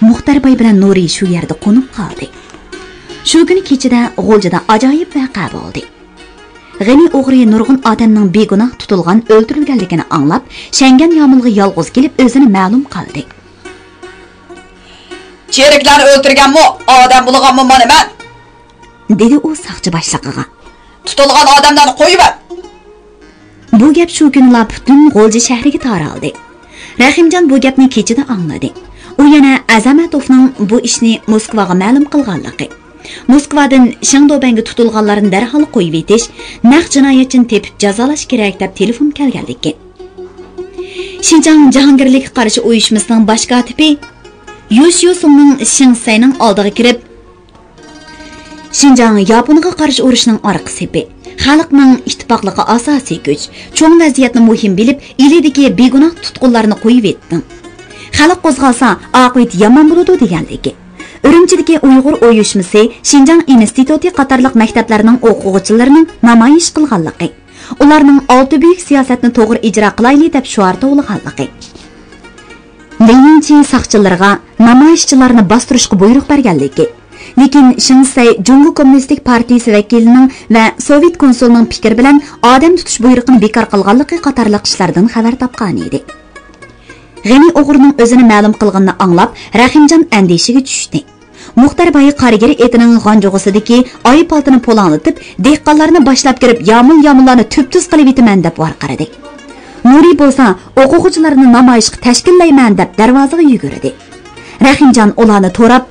مۇختەر باي بىلەن نۇرى شۇ يەردە قونۇپ قالدى. شۇ كۈنى كېچىدە غۇلجىدا ئاجايىپ ۋەقە بولدى. غېنى ئوغرى نۇرغۇن ئادەمنىڭ بىگۇناھ تۇتۇلغان، ئۆلتۈرۈلگەنلىكىنى ئاڭلاپ، شەڭگەن يامۇلغا يالغۇز كېلىپ ئۆزىنى مەلۇم قىلدى. چېرىكلەرنى ئۆلتۈرگەنمۇ، ئادەم بۇلىغانمۇ مانا مەن! دېدى ئۇ ساقچى باشلىقىغا. تۇتۇلغان ئادەملەرنى قويۇۋەت! بۇ گەپ شۇ كۈنىلا پۈتۈن غۇلجا شەھىرىگە تارالدى. رەھىمجان بۇ گەپنى كېچىدە ئاڭلىدى. ئۇ يەنە ئەزەمەتوفنىڭ بۇ ئىشنى موسكۋاغا مەلۇم قىلغانلىقى، موسكۋادىن شېڭدۇبەنگە تۇتۇلغانلارنى دەرھال قويۇۋېتىش، نەق جىنايەتچىنى تېپىپ جازالاش كېرەك دەپ تېلېفون كەلگەنلىكى. شىنجاڭ جاھانگىرلىككە قارشى ئۇيۇشمىسىنىڭ باش كاتىپى يۇ شيۇسۇڭنىڭ شېڭ سەينىڭ ئالدىغا كىرىپ، شىنجاڭ ياپونغا قارشى ئۇرۇشنىڭ ئارقا سېپى، خەلقنىڭ ئىتتىپاقلىقى ئاساسىي كۈچ، چوڭ ۋەزىيەتنى مۇھىم بىلىپ، ئىلىدىكى بىگۇناھ تۇتقۇنلارنى قويۇۋېتىڭ. خەلق قوزغالسا، ئاقىۋىتى يامان بولىدۇ دېگەنلىكى. ئۈرۈمچىدىكى ئۇيغۇر ئۇيۇشمىسى، شىنجاڭ ئىنستىتۇتى قاتارلىق مەكتەپلەرنىڭ ئوقۇغۇچىلىرىنىڭ نامايىش قىلغانلىقى، ئۇلارنىڭ ئالتە بۈيۈك سىياسەتنى توغرا ئىجرا قىلايلى دەپ شوئار توۋلىغانلىقى. لېنىنچى ساقچىلىرىغا نامايىشچىلارنى باستۇرۇشقا بۇيرۇق بەرگەنلىكى، لېكىن شېڭ سەي جۇڭگو كوممۇنىستىك پارتىيىسى ۋەكىلىنىڭ ۋە سوۋېت كونسۇلىنىڭ پىكرى بىلەن ئادەم تۇتۇش بۇيرۇقىنى بىكار قىلغانلىقى قاتارلىق ئىشلاردىن خەۋەر تاپقانىدى. غېنى ئوغرىنىڭ ئۆزىنى مەلۇم قىلغىنىنى ئاڭلاپ، رەھىمجان ئەندىشىگە چۈشتى. مۇختەر باي قارىگىر ئېتىنىڭ غانجۇغىسىدىكى ئاي پالتىنى پۇلاڭلىتىپ، دېھقانلارنى باشلاپ كىرىپ، يامۇل-يامۇللارنى تۈپتۈز قىلىۋېتىمەن دەپ ۋارقىرىدى. نۇرى بولسا، ئوقۇغۇچىلارنى نامايىشقا تەشكىللەيمەن دەپ دەرۋازىغا يۈگۈردى. رەھىمجان ئۇلارنى توراپ،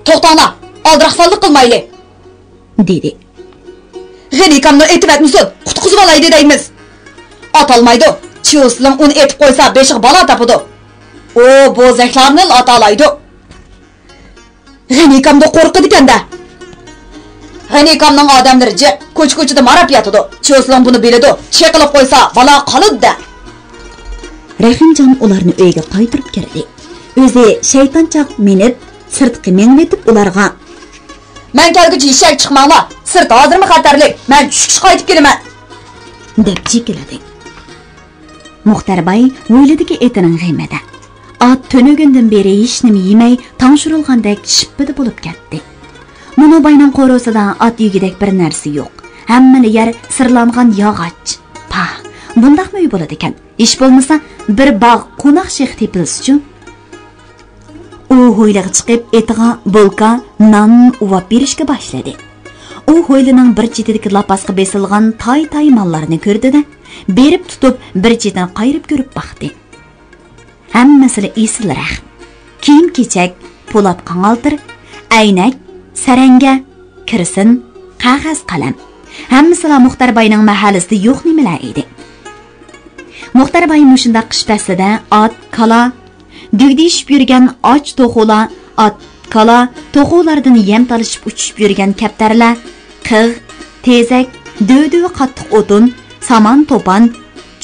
توختاڭلار، ئالدىراقسانلىق قىلمايلى! دېدى. غېنى ئاكامنى ئېتىۋەتمىسۇن، قۇتقۇزۇۋالايلى دەيمىز. ئاتالمايدۇ. چيۇسلىڭ ئۇنى ئېتىپ قويسا، بېشىغا بالا تاپىدۇ. ئۇ بوزەكلەرنىلا ئاتالايدۇ. غېنى ئاكامدىن قورقىدىكەن-دە. غېنى ئاكامنىڭ ئادەملىرى جىق، كوچا-كوچىدا ماراپ ياتىدۇ. چيۇسلىڭ بۇنى بىلىدۇ. چېقىلىپ قويسا، بالا قالىدۇ-دە. رەھىمجان ئۇلارنى ئۆيگە قايتۇرۇپ كىردى. ئۆزى شەيتانچاق مىنىپ، سىرتقا مېڭىۋېتىپ ئۇلارغا، مەن كەلگۈچە يېشەك چىقماڭلار، سىرت ھازىرمۇ خەتەرلىك، مەن چۈشكىچە قايتىپ كېلىمەن، دەپ جېكىلىدى. مۇختەر باي ھويلىدىكى ئېتىنىڭ غېمىدە. ئات تۈنۈگۈندىن بېرى ھېچنېمە يېمەي، تاڭشۇرۇلغاندەك شىپپىدە بولۇپ كەتتى. مۇنۇ باينىڭ قورۇسىدا ئات يېگۈدەك بىر نەرسە يوق. ھەممىلا يەر سىرلانغان ياغاچ. پاھ، بۇنداقمۇ ئۆي بولىدىكەن؟ ھېچ بولمىسا، بىر باغ قوناق شېخى تېپىلسىچۇ؟ ئۇ ھويلىغا چىقىپ، ئېتىغا بولكا، نان ئۇۋاپ بېرىشكە باشلىدى. ئۇ ھويلىنىڭ بىر چېتىدىكى لاپاسقا بېسىلغان تاي-تاي ماللارنى كۆردى-دە، بېرىپ تۇتۇپ، بىر چېتىنى قايرىپ كۆرۈپ باقتى. ھەممىسىلا ئېسىل رەخت. كىيىم-كېچەك، پولات قاڭالتىر، ئەينەك، سەرەڭگە، كىرسىن، قەغەز قەلەم. ھەممىسىلا مۇختەر باينىڭ مەھەللىسىدە يوق نېمىلەر ئىدى. مۇختەر باي مۇشۇنداق قىش پەسلىدە ئات، كالا، دۈگدىشىپ يۈرگەن ئاچ توخۇلار، ئات، كالا، توخۇلاردىن يەم تالىشىپ ئۇچۇشۇپ يۈرگەن كەپتەرلەر، قىغ، تېزەك، دۆۋە-دۆۋە قاتتىق ئوتۇن، سامان، توپان،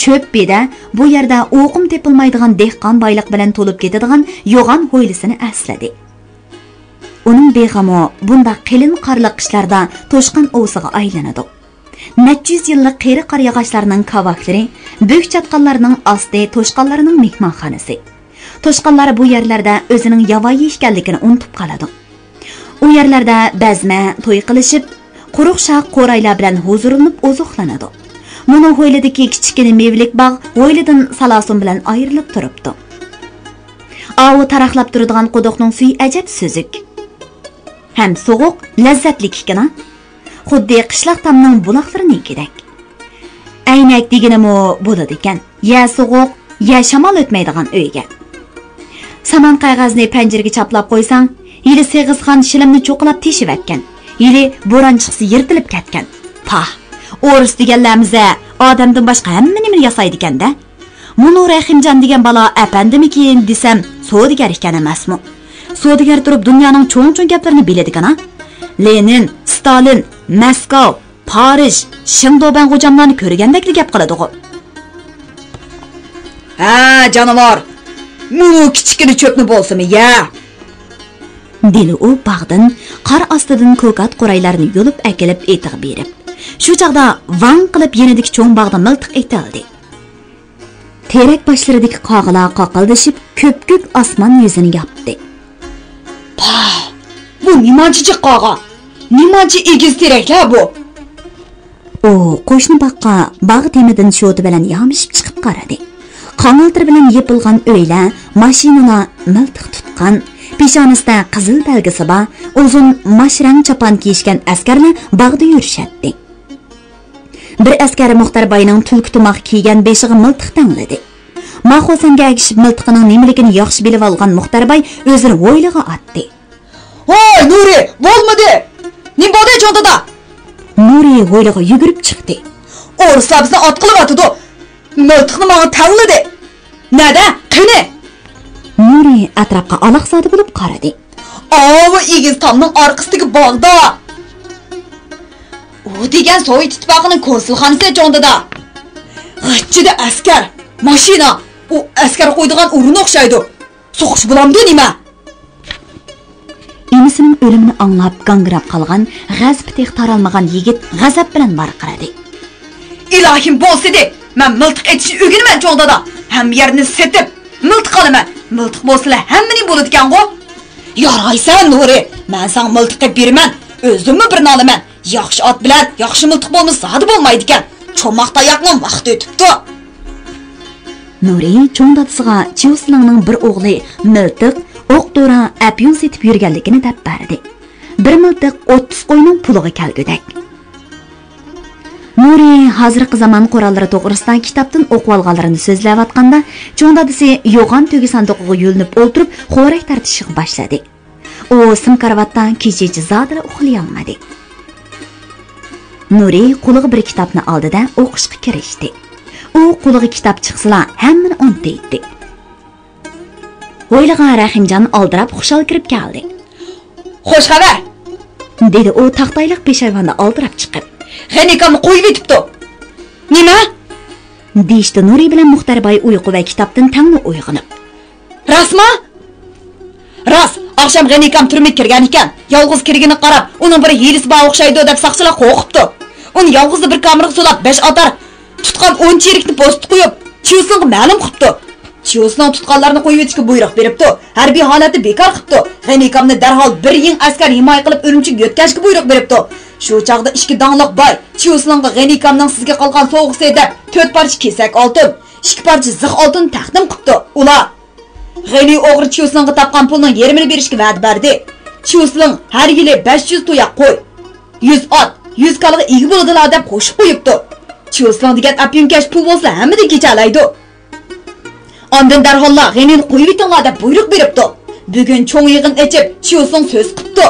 چۆپ، بېدە، بۇ يەردە ئوقۇم تېپىلمايدىغان دېھقان بايلىقى بىلەن تولۇپ كېتىدىغان يوغان ھويلىسىنى ئەسلىدى. ئۇنىڭ بېغىمۇ بۇنداق قېلىن قارلىق قىشلاردا توشقان ئوۋىسىغا ئايلىنىدۇ. نەچچە يۈز يىللىق قېرى قارىياغاچلارنىڭ كاۋاكلىرى، بۆك چاتقاللارنىڭ ئاستى توشقانلارنىڭ مېھمانخانىسى. توشقانلار بۇ يەرلەردە ئۆزىنىڭ ياۋايى ئىكەنلىكىنى ئۇنتۇپ قالىدۇ. ئۇ يەرلەردە بەزمە، توي قىلىشىپ، قۇرۇق شاخ قورايلار بىلەن ھۇزۇرلىنىپ ئوزۇقلىنىدۇ. مۇنۇ ھويلىدىكى كىچىككىنە مېۋىلىك باغ ھويلىدىن سالاسۇن بىلەن ئايرىلىپ تۇرۇپتۇ. ئاۋۇ تاراقلاپ تۇرىدىغان قۇدۇقنىڭ سۈيى ئەجەب سۈزۈك. ھەم سوغۇق، لەززەتلىك ئىكەن-ە. خۇددى قىشلاق تامنىڭ بۇلاقلىرىنىڭكىدەك. ئەينەك دېگىنىمۇ بولىدىكەن. يە سوغۇق، يە شامال ئۆتمەيدىغان ئۆيگە. سامان قەغەزنى پەنجىرىگە چاپلاپ قويساڭ، ھېلى سېغىزخان شىلىمنى چوقۇلاپ تېشىۋەتكەن. ھېلى بوران چىقسا يىرتىلىپ كەتكەن. پاھ، ئورۇس دېگەنلەرمىزە ئادەمدىن باشقا ھەممە نېمىنى ياسايدىكەن-دە. مۇنۇ رەھىمجان دېگەن بالا ئەپەندىمىكىن دېسەم، سودىگەر ئىكەن ئەمەسمۇ؟ سودىگەر تۇرۇپ دۇنيانىڭ چوڭ-چوڭ گەپلىرىنى بىلىدىكەن-ھە. لېنىن، ستالىن، مەسكاۋ، پارىژ، شېڭدۇبەن غوجاملارنى كۆرگەندەكلا گەپ قىلىدىغۇ. ھە، جانىۋار! مۇنۇ كىچىككىنە چۆپنى بولسىمۇ يە! دېدى ئۇ باغدىن قار ئاستىدىن كوكات قورايلارنى يۇلۇپ ئەكېلىپ ئېتىغا بېرىپ. شۇ چاغدا ۋاڭ قىلىپ يېنىدىكى چوڭ باغدا مىلتىق ئېتىلدى. تېرەك باشلىرىدىكى قاغىلار قاقىلدىشىپ، كۆپكۆك ئاسمان يۈزىنى ياپتى. پاھ! بۇ نېمانچە جىق قاغا؟ نېمانچە ئېگىز تېرەكلەر بۇ؟ ئۇ قوشنا باغقا باغ تېمىدىن شوتا بىلەن يامىشىپ چىقىپ قارىدى. قاڭالتىر بىلەن يېپىلغان ئۆيلەر، ماشىنىلار مىلتىق تۇتقان، پېشانىسىدە قىزىل بەلگىسى بار، ئۇزۇن ماش رەڭ چاپان كىيىشكەن ئەسكەرلەر باغدا يۈرۈشەتتى. بىر ئەسكەر مۇختەر باينىڭ تۈلكە تۇماق كىيگەن بېشىغا مىلتىق تەڭلىدى. ماخۇ سەنگە ئەگىشىپ مىلتىقىنىڭ نېمىلىكىنى ياخشى بىلىۋالغان مۇختەر باي ئۆزىنى ھويلىغا ئاتتى. ۋاي نۇرى، بولمىدى! نېمە بولدى چوڭ دادا؟ نۇرى ھويلىغا يۈگۈرۈپ چىقتى. ئورۇسلار بىزنى ئاتقىلىۋاتىدۇ. مىلتىقنى ماڭا تەڭلىدى. نەدە؟ قېنى؟ نۇرى ئەتراپقا ئالاقزادە بولۇپ قارىدى. ئاۋۇ ئېگىز تامنىڭ ئارقىسىدىكى باغدا. ئۇ دېگەن سوۋېت ئىتتىپاقىنىڭ كونسۇلخانىسى چوڭ دادا. غىچچىدە ئەسكەر، ماشىنا، ئۇ ئەسكەر قويىدىغان ئورۇن ئوخشايدۇ. سوقۇش بولامدۇ نېمە؟ ئىنىسىنىڭ ئۆلۈمىنى ئاڭلاپ گاڭگىراپ قالغان، غەزىپى تېخى تارالمىغان يىگىت غەزەپ بىلەن ۋارقىرىدى. ئىلاھىم بولسىدى، مەن مىلتىق ئېتىشنى ئۆگىنىمەن چوڭ دادا. ھەممە يەرنى سېتىپ، مىلتىق ئالىمەن. مىلتىق بولسىلا ھەممىنى بولىدىكەنغۇ. يارايسەن نۇرى، مەن ساڭا مىلتىق ئېلىپ بېرىمەن، ئۆزۈممۇ بىرنى ئالىمەن. ياخشى ئات بىلەن ياخشى مىلتىق بولمىسا زادى بولمايدىكەن. چوماق تاياقنىڭ ۋاقتى ئۆتۈپتۇ. نۇرى چوڭ دادىسىغا چيۇسلىڭنىڭ بىر ئوغلى مىلتىق، ئوق دورا، ئەپيۈن سېتىپ يۈرگەنلىكىنى دەپ بەردى. بىر مىلتىق ئوتتۇز قوينىڭ پۇلىغا كەلگۈدەك. نۇرى ھازىرقى زامان قوراللىرى توغرىسىدا كىتابتىن ئوقۇۋالغانلىرىنى سۆزلەۋاتقاندا، چوڭ دادىسى يوغان تۆگە ساندۇقىغا يۆلىنىپ ئولتۇرۇپ، خورەك تارتىشقا باشلىدى. ئۇ سىم كارىۋاتتا كېچىچە زادىلا ئۇخلىيالمىدى. نۇرى قولىغا بىر كىتابنى ئالدى-دە، ئوقۇشقا كىرىشتى. ئۇ قولىغا كىتاب چىقسىلا، ھەممىنى ئۇنتۇيتتى. ھويلىغا رەھىمجان ئالدىراپ خۇشال كىرىپ كەلدى. خوش خەۋەر! دېدى ئۇ تاختايلىق پېشايۋاندا ئالدىراپ چىقىپ. غېنىكامنى قويۇۋېتىپتۇ. نېمە؟ دېيىشتى نۇرى بىلەن مۇختەر باي ئۇيقۇ ۋە كىتابتىن تەڭلا ئويغىنىپ. راستمۇ؟ راست، ئاخشام غېنىكام تۈرمىگە كىرگەن ئىكەن. يالغۇز كىرگىنىگە قاراپ، ئۇنىڭ بىر ھىيلىسى بار ئوخشايدۇ دەپ ساقچىلار قورقۇپتۇ. ئۇنى يالغۇزلا بىر كامېرغا سولاپ، بەش ئاتار تۇتقان ئون چېرىكنى پوستقا قويۇپ، چيۇسلىڭغا مەلۇم قىپتۇ. چيۇسلىڭ تۇتقانلارنى قويۇۋېتىشكە بۇيرۇق بېرىپتۇ. ھەربىي ھالەتنى بىكار قىپتۇ. غېنىكامنى دەرھال بىر يىڭ ئەسكەر ھىمايە قىلىپ، ئۈرۈمچىگە يۆتكەشكە بۇيرۇق بېرىپتۇ. شۇ چاغدا ئىككى داڭلىق باي چيۇسلىڭغا غېنىكامنىڭ سىزگە قالغان سوۋغىسى دەپ تۆت پارچە كېسەك ئالتۇن، ئىككى پارچە زىخ ئالتۇن تەقدىم قىپتۇ. ئۇلار غېنى ئوغرى چيۇسلىڭغا تاپقان پۇلنىڭ يېرىمىنى بېرىشكە ۋەدە بەردى. چيۇسلىڭ ھەر يىلى بەش يۈز تۇياق قوي، يۈز ئات، يۈز كالىغا ئىگە بولىدىلا دەپ قوشۇپ قويۇپتۇ. چيۇسلىڭ دېگەن ئەپيۈنكەش پۇل بولسا ھەممىدىن كېچەلەيدۇ. ئاندىن دەرھاللا غېنىنى قويۇۋېتىڭلار دەپ بۇيرۇق بېرىپتۇ. بۈگۈن چوڭ يىغىن ئېچىپ، چيۇسلىڭ سۆز قىپتۇ.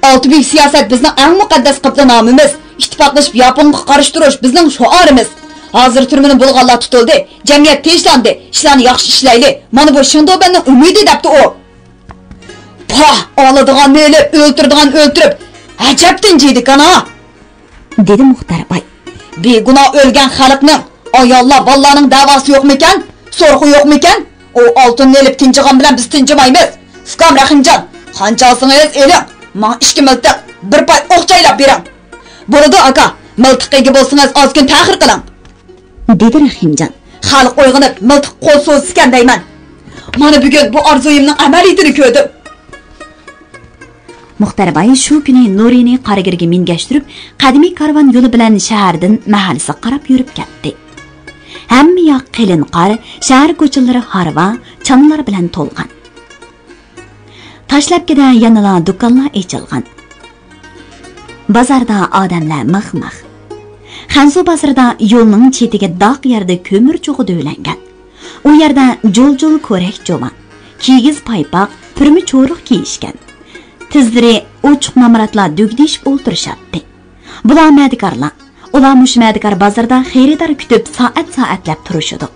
ئالتە بۈيۈك سىياسەت بىزنىڭ ئەڭ مۇقەددەس قىبلىنامىمىز. ئىتتىپاقلىشىپ ياپونغا قارشى تۇرۇش بىزنىڭ شوئارىمىز. ھازىر تۈرمىنى بولغانلار تۇتۇلدى، جەمئىيەت تىنچلاندى، ئىشلارنى ياخشى ئىشلەيلى. مانا بۇ شېڭدۇبەننىڭ ئۈمىدى، دەپتۇ ئۇ. پاھ، ئالىدىغاننى ئېلىپ، ئۆلتۈرىدىغاننى ئۆلتۈرۈپ، ئەجەب تىنچىيدىكەن ھا! دېدى مۇختەر باي. بىگۇناھ ئۆلگەن خەلقنىڭ، ئاياللار، بالىلارنىڭ دەۋاسى يوقمىكەن؟ سورىقى يوقمىكەن؟ ئۇ ئالتۇننى ئېلىپ تىنچىغان بىلەن بىز تىنچىمايمىز. ئۇكام رەھىمجان، قانچە ئالسىڭىز ئېلىڭ، ماڭا ئىككى مىلتىق، بىر پاي ئوق چايلاپ بېرىڭ. بولىدۇ، ئاكا، مىلتىققا ئىگە بولسىڭىز، ئاز كۈن تەخىر قىلىڭ، دېدى رەھىمجان. خەلق ئويغىنىپ، مىلتىق قول سوزىسىكەن دەيمەن. مانا بۈگۈن بۇ ئارزۇيۇمنىڭ ئەمەلىيىتىنى كۆردۈم. مۇختەر باي شۇ كۈنى نۇرىنى قارىگىرگە مىنگەشتۈرۈپ، قەدىمىي كارۋان يولى بىلەن شەھەردىن مەھەللىسىگە قاراپ يۈرۈپ كەتتى. ھەممە ياق قېلىن قار، شەھەر كوچىلىرى ھارۋا، چانىلار بىلەن تولغان. تاشلەپكىدە يەنىلا دۇكانلار ئېچىلغان. بازاردا ئادەملەر مىخ-مىخ. خەنزۇ بازىرىدا يولنىڭ چېتىگە داق يەردە كۆمۈر چوغى دۆۋىلەنگەن. ئۇ يەردە جۇل-جۇل كورەك جۇۋان، كىگىز پايپاق، پۈرمە چورۇق كىيىشكەن. تىزلىرى ئوچۇق نامراتلار دۈگدىشىپ ئولتۇرۇشاتتى. بۇلار مەدىكارلار. ئۇلار مۇشۇ مەدىكار بازىرىدا خېرىدار كۈتۈپ سائەت-سائەتلەپ تۇرۇشىدۇ.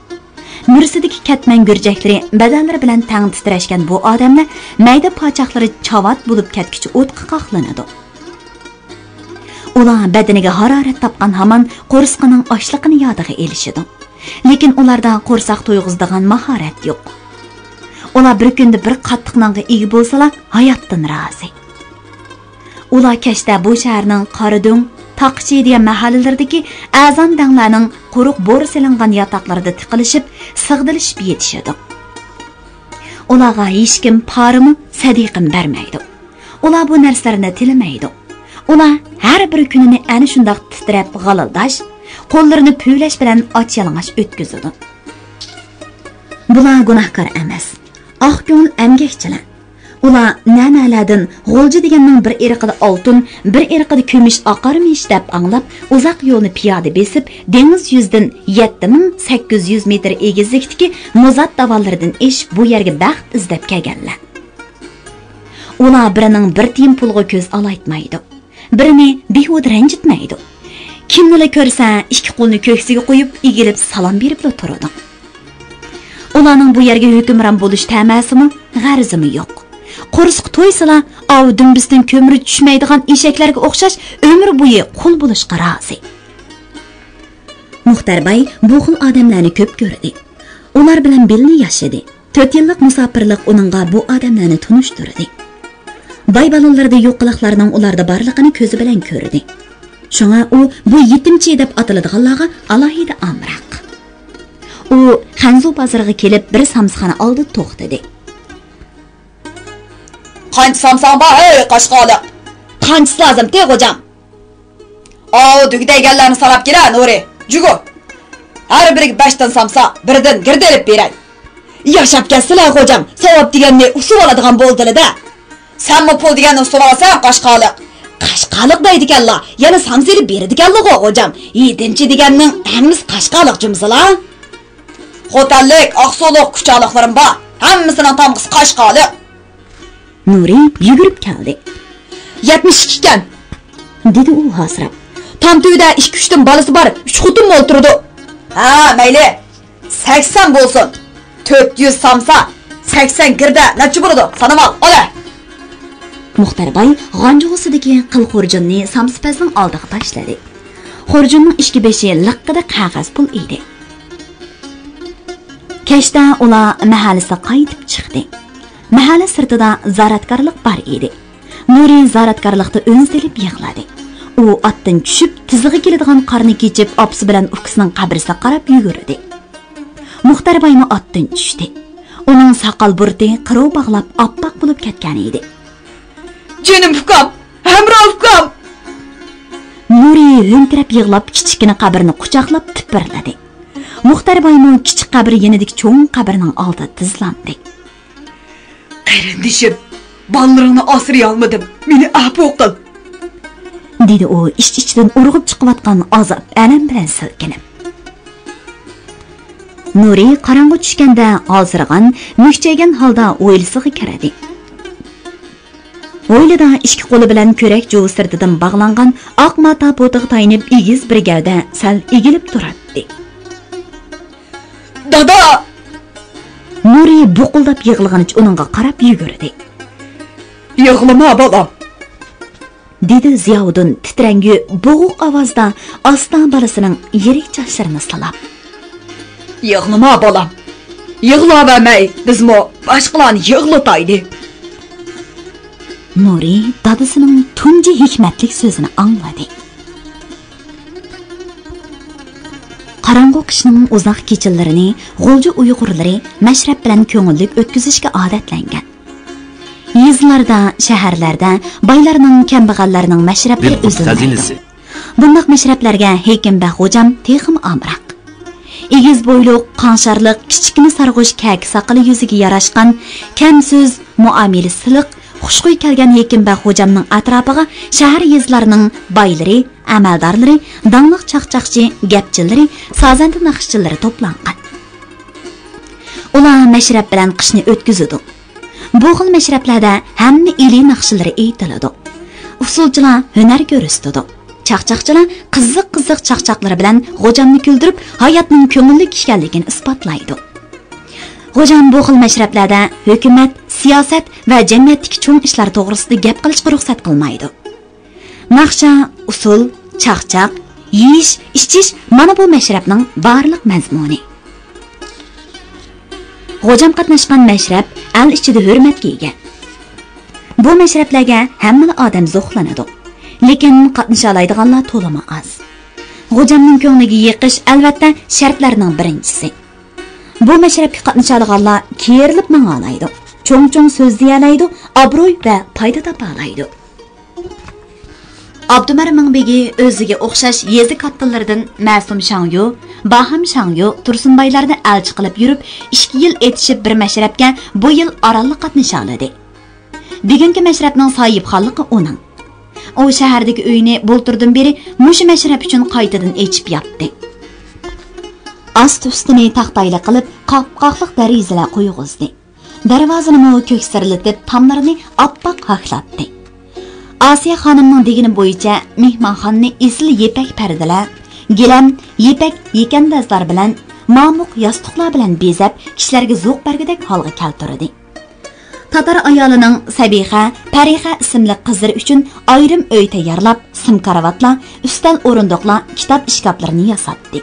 مۈرىسىدىكى كەتمەن گۈرجەكلىرى بەدەنلىرى بىلەن تەڭ تىترەشكەن بۇ ئادەملەر مەيدە پاچاقلىرى چاۋات بولۇپ كەتكۈچە ئوتقا قاقلىنىدۇ. ئۇلار بەدىنىگە ھارارەت تاپقان ھامان قورسىقىنىڭ ئاچلىقىنى يادىغا ئېلىشىدۇ. لېكىن ئۇلاردا قورساق تويغۇزىدىغان ماھارەت يوق. ئۇلار بىر كۈندە بىر قاتتىق نانغا ئىگە بولسىلا، ھاياتتىن رازى. ئۇلار كەچتە بۇ شەھەرنىڭ قارادۆڭ، تاقىچى دېگەن مەھەللىلىرىدىكى ئەرزان دەڭلەرنىڭ قۇرۇق بورا سېلىنغان ياتاقلىرىدا تىقىلىشىپ، سىغدىلىشىپ يېتىشىدۇ. ئۇلارغا ھېچكىم پارىمۇ، سەدىقىمۇ بەرمەيدۇ. ئۇلار بۇ نەرسىلەرنى تىلىمەيدۇ. ئۇلار ھەر بىر كۈنىنى ئەنە شۇنداق تىترەپ غالىلداش، قوللىرىنى پۈۋلەش بىلەن ئاچ-يالىڭاچ ئۆتكۈزىدۇ. بۇلار گۇناھكار ئەمەس، ئاق كۆڭۈل ئەمگەكچىلەر. ئۇلار نە-نەلەردىن غۇلجا دېگەننىڭ بىر ئېرىقىدا ئالتۇن، بىر ئېرىقىدا كۈمۈش ئاقارمىش دەپ ئاڭلاپ، ئۇزاق يولنى پىيادە بېسىپ، دېڭىز يۈزىدىن يەتتە مىڭ سەككىز يۈز مېتىر ئېگىزلىكتىكى مۇزات داۋانلىرىدىن ئېشىپ، بۇ يەرگە بەخت ئىزدەپ كەلگەنلەر. ئۇلار بىرىنىڭ بىر تىيىن پۇلىغا كۆز ئالايتمايدۇ. بىرىنى بىھۇدە رەنجىتمەيدۇ. كىمنىلا كۆرسە، ئىككى قولىنى كۆكسىگە قويۇپ، ئېگىلىپ سالام بېرىپلا تۇرىدۇ. ئۇلارنىڭ بۇ يەرگە ھۆكۈمران بولۇش تەمەسىمۇ، غەرىزىمۇ يوق. قورسىقى تويسىلا، ئاۋۇ دۈمبىسىدىن كۆمۈر چۈشمەيدىغان ئېشەكلەرگە ئوخشاش ئۆمۈر بويى قۇل بولۇشقا رازى. مۇختەر باي بۇ خىل ئادەملەرنى كۆپ كۆردى. ئۇلار بىلەن بىللە ياشىدى. تۆت يىللىق مۇساپىرلىق ئۇنىڭغا بۇ ئادەملەرنى تونۇشتۇردى. باي بالىلىرىدا يوق قىلىقلارنىڭ ئۇلاردا بارلىقىنى كۆزى بىلەن كۆردى. شۇڭا ئۇ بۇ يېتىمچى دەپ ئاتىلىدىغانلارغا ئالاھىدە ئامراق. ئۇ خەنزۇ بازىرىغا كېلىپ، بىر سامسىخانا ئالدىدا توختىدى. قانچە سامساڭ بار، ھەي قاشقالىق؟ قانچىسى لازىمتى، غوجام؟ ئاۋۇ دۈگدەيگەنلەرنى ساناپ كېلە، نۇرى. جۇگۇ. ھەر بىرىگە بەشتىن سامسا، بىردىن گىردە ئېلىپ بېرەي. ياشاپ كەتسىلە، غوجام، ساۋاب دېگەننى ئۇسۇۋالىدىغان بولدىلە-دە. سەنمۇ پۇل دېگەننى ئۇسۇۋالىسەن، قاشقالىق. قاشقالىق دەيدىكەنلا، يەنە سامسا ئېلىپ بېرىدىكەنلىغۇ، غوجام. يېتىمچى دېگەننىڭ ھەممىسى قاشقالىق جۇمسىلا. خوتەنلىك، ئاقسۇلۇق، كۇچالىقلىرىم بار. ھەممىسىنىڭ تامغىسى قاشقالىق. نۇرى يۈگۈرۈپ كەلدى. يەتمىش ئىككى ئىكەن، دېدى ئۇ ھاسىراپ. تام تۈۋىدە ئىككى-ئۈچتىن بالىسى بار ئۈچ خوتۇنمۇ ئولتۇرىدۇ. ھە، مەيلى. سەكسەن بولسۇن. تۆت يۈز سامسا، سەكسەن گىردە نەچچە بولىدۇ؟ سانىۋال، ئالە! مۇختەر باي غانجۇغىسىدىكى قىل خۇرجۇننى سامسىپەزنىڭ ئالدىغا تاشلىدى. خۇرجۇننىڭ ئىككى بېشى لىققىدە قەغەز پۇل ئىدى. كەچتە ئۇلار مەھەللىسىگە قايتىپ چىقتى. مەھەللە سىرتىدا زاراتكارلىق بار ئىدى. نۇرى زاراتكارلىقتا ئۈن سېلىپ يىغلىدى. ئۇ ئاتتىن چۈشۈپ، تىزىغا كېلىدىغان قارنى كېچىپ، ئاپىسى بىلەن ئۇكىسىنىڭ قەبرىسىگە قاراپ يۈگۈردى. مۇختەر بايمۇ ئاتتىن چۈشتى. ئۇنىڭ ساقال بۇرۇتى قىرىۋ باغلاپ، ئاپئاق بولۇپ كەتكەن ئىدى. جېنىم ئۇكام! ھەمراھ ئۇكام! نۇرى ھۆڭكىرەپ يىغلاپ، كىچىككىنە قەبرىنى قۇچاقلاپ تىپىرلىدى. مۇختەر بايمۇ كىچىك قەبرە يېنىدىكى چوڭ قەبرىنىڭ ئالدىدا تىزلاندى. قېرىندىشىم، بالىلىرىڭنى ئاسرىيالمىدىم، مېنى ئەپۇ قىل! دېدى ئۇ ئىچ-ئىچىدىن ئۇرغۇپ چىقىۋاتقان ئازاب، ئەلەم بىلەن سىلكىنىپ. نۇرى قاراڭغۇ چۈشكەندە ھالسىرىغان، مۈكچەيگەن ھالدا ھويلىسىغا كىردى. ھويلىدا ئىككى قولى بىلەن كۆرەك جۇۋى سىرتىدىن باغلانغان ئاق ماتا پوتىغا تايىنىپ، ئېگىز بىر گەۋدە سەل ئېگىلىپ تۇراتتى. دادا! نۇرى بۇقۇلداپ يىغلىغىنىچە ئۇنىڭغا قاراپ يۈگۈردى. يىغلىما، بالام! دېدى زىياۋۇدۇن تىترەڭگۈ، بوغۇق ئاۋازدا ئاستا بالىسىنىڭ يىرىك چاچلىرىنى سىلاپ. يىغلىما، بالام. يىغلاۋەرمەي، بىزمۇ باشقىلارنى يىغلىتايلى. نۇرى دادىسىنىڭ تۇنجى ھېكمەتلىك سۆزىنى ئاڭلىدى. قاراڭغۇ قىشنىڭ ئۇزاق كېچىلىرىنى غۇلجا ئۇيغۇرلىرى مەشرەپ بىلەن كۆڭۈللۈك ئۆتكۈزۈشكە ئادەتلەنگەن. يېزىلاردا، شەھەرلەردە بايلارنىڭ، كەمبەغەللەرنىڭ مەشرەپلىرى ئۈزۈلمەيدۇ. بۇنداق مەشرەپلەرگە ھېكىمبەگ غوجام تېخىمۇ ئامراق. ئېگىز بويلۇق، قاڭشارلىق، كىچىككىنە سارغۇش كەكە ساقىلى يۈزىگە ياراشقان، كەم سۆز، مۇئامىلىسى سىلىق، خۇشخۇي كەلگەن ھېكىمبەگ غوجامنىڭ ئەتراپىغا شەھەر، يېزىلارنىڭ بايلىرى، ئەمەلدارلىرى، داڭلىق چاقچاقچى، گەپچىلىرى، سازەندە ناخشىچىلىرى توپلانغان. ئۇلار مەشرەپ بىلەن قىشنى ئۆتكۈزىدۇ. بۇ خىل مەشرەپلەردە ھەممە ئىلى ناخشىلىرى ئېيتىلىدۇ. ئۇسسۇلچىلار ھۈنەر كۆرسىتىدۇ. چاقچاقچىلار قىزىق-قىزىق چاقچاقلىرى بىلەن غوجامنى كۈلدۈرۈپ، ھاياتنىڭ كۆڭۈللۈك ئىكەنلىكىنى ئىسپاتلايدۇ. غوجام بۇ خىل مەشرەپلەردە ھۆكۈمەت، سىياسەت ۋە جەمئىيەتتىكى چوڭ ئىشلار توغرىسىدا گەپ قىلىشقا رۇخسەت قىلمايدۇ. ناخشا، ئۇسسۇل، چاقچاق، يېيىش، ئىچىش، مانا بۇ مەشرەپنىڭ بارلىق مەزمۇنى. غوجام قاتناشقان مەشرەپ ئەل ئىچىدە ھۆرمەتكە ئىگە. بۇ مەشرەپلەرگە ھەممىلا ئادەم زوقلىنىدۇ. لېكىن قاتنىشالايدىغانلار تولىمۇ ئاز. غوجامنىڭ كۆڭلىگە يېقىش، ئەلۋەتتە، شەرتلەرنىڭ بىرىنچىسى. بۇ مەشرەپكە قاتنىشالىغانلار كېرىلىپ ماڭالايدۇ، چوڭ-چوڭ سۆزلىيەلەيدۇ، ئابرۇي ۋە پايدا تاپالايدۇ. ئابدۇمەر مىڭبېگى ئۆزىگە ئوخشاش يېزا كاتتىلىرىدىن مەسۇم شاڭيۇ، باھام شاڭيۇ تۇرسۇنبايلارنى ئەلچى قىلىپ يۈرۈپ، ئىككى يىل ئېتىشىپ بىر مەشرەپكە بۇ يىل ئارانلا قاتنىشالىدى. بۈگۈنكى مەشرەپنىڭ ساھىبخانلىقى ئۇنىڭ. ئۇ شەھەردىكى ئۆيىنى بۇلتۇردىن بېرى مۇشۇ مەشرەپ ئۈچۈن قايتىدىن ئېچىپ ياپتى. ئاستى-ئۈستىنى تاختايلا قىلىپ، قاپقاقلىق دېرىزىلەر قويغۇزدى. دەرۋازىنىمۇ كۆكسىرلىتىپ، تاملىرىنى ئاپئاق ھاكلاتتى. ئاسىيە خانىمنىڭ دېگىنى بويىچە مېھمانخانىنى ئېسىل يىپەك پەردىلەر، گىلەم، يىپەك يېكەندازلار بىلەن، مامۇق ياستۇقلار بىلەن بېزەپ، كىشىلەرگە زوق بەرگۈدەك ھالغا كەلتۈردى. تاتار ئايالىنىڭ سەبىخە، پەرىخە ئىسىملىك قىزلىرى ئۈچۈن ئايرىم ئۆي تەييارلاپ، سىم كارىۋاتلار، ئۈستەل ئورۇندۇقلار، كىتاب ئىشكاپلىرىنى ياساتتى.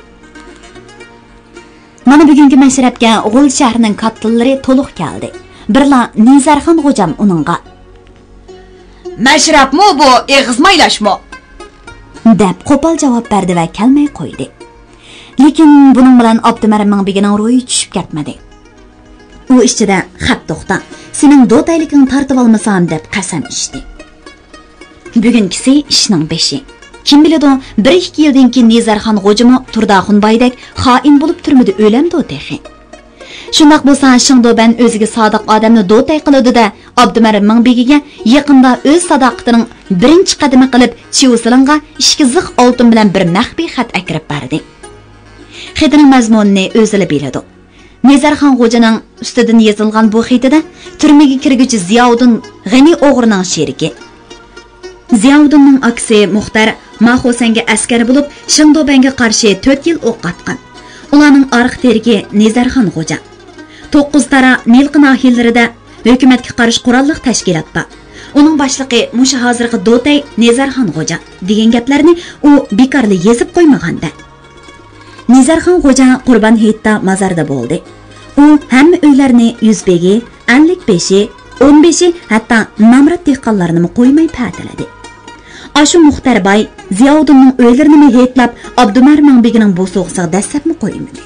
مانا بۈگۈنكى مەشرەپكە غۇلجا شەھىرىنىڭ كاتتىلىرى تولۇق كەلدى. بىرلا نىزەرخان غوجام ئۇنىڭغا، «مەشرەپمۇ بۇ، ئېغىز مايلاشمۇ؟» دەپ قوپال جاۋاب بەردى ۋە كەلمەي قويدى. لېكىن بۇنىڭ بىلەن ئابدۇمەر مىڭبېگىنىڭ روھى چۈشۈپ كەتمىدى. ئۇ ئىچىدە، «خەپ توختا، سېنىڭ دوتەيلىكىڭنى تارتىۋالمىسام» دەپ قەسەم ئىچتى. بۈگۈنكىسى ئىشنىڭ بېشى. كىم بىلىدۇ، بىر-ئىككى يىلدىن كېيىن نىزەرخان غوجىمۇ تۇرداخۇن بايدەك خائىن بولۇپ تۈرمىدە ئۆلەمدۇ تېخى؟ شۇنداق بولسا، شېڭدۇبەن ئۆزىگە سادىق ئادەمنى دوتەي قىلىدۇ-دە، ئابدۇمەر مىڭبېگىگە يېقىندا ئۆز ساداقىتىنىڭ بىرىنچى قەدىمى قىلىپ، چيۇسىلىڭغا ئىككى زىخ ئالتۇن بىلەن بىر مەخپىي خەت ئەكىرىپ بەردى. خېتىنىڭ مەزمۇنىنى ئۆزىلا بىلىدۇ. نىزەرخان غوجىنىڭ ئۈستىدىن يېزىلغان بۇ خېتىدە، تۈرمىگە كىرگۈچى زىياۋۇدۇن غېنى ئوغرىنىڭ شېرىكى. زىياۋۇدۇننىڭ ئاكىسى مۇختەر ماخۇسەنگە ئەسكەر بولۇپ، شېڭدۇبەنگە قارشى تۆت يىل ئوق ئاتقان. ئۇلارنىڭ ئارقا تىرىكى نىزەرخان غوجا. توققۇز تارا، نىلقا ناھىيەلىرىدە ھۆكۈمەتكە قارشى قوراللىق تەشكىلات بار. ئۇنىڭ باشلىقى مۇشۇ ھازىرقى دوتەي نىزەرخان غوجا، دېگەن گەپلەرنى ئۇ بىكارلا يېزىپ قويمىغان-دە. نىزەرخان غوجا قۇربان ھېيتتا مازاردا بولدى. ئۇ ھەممە ئۆيلەرنى يۈزبېگى، ئەللىك بېشى، ئون بېشى، ھەتتا نامرات دېھقانلارنىمۇ قويماي پەتىلىدى. ئاشۇ مۇختەر باي زىياۋۇدۇننىڭ ئۆيلىرىنىمۇ ھېيتلاپ، ئابدۇمەر مىڭبېگىنىڭ بوسۇغىسىغا دەسسەپمۇ قويمىدى.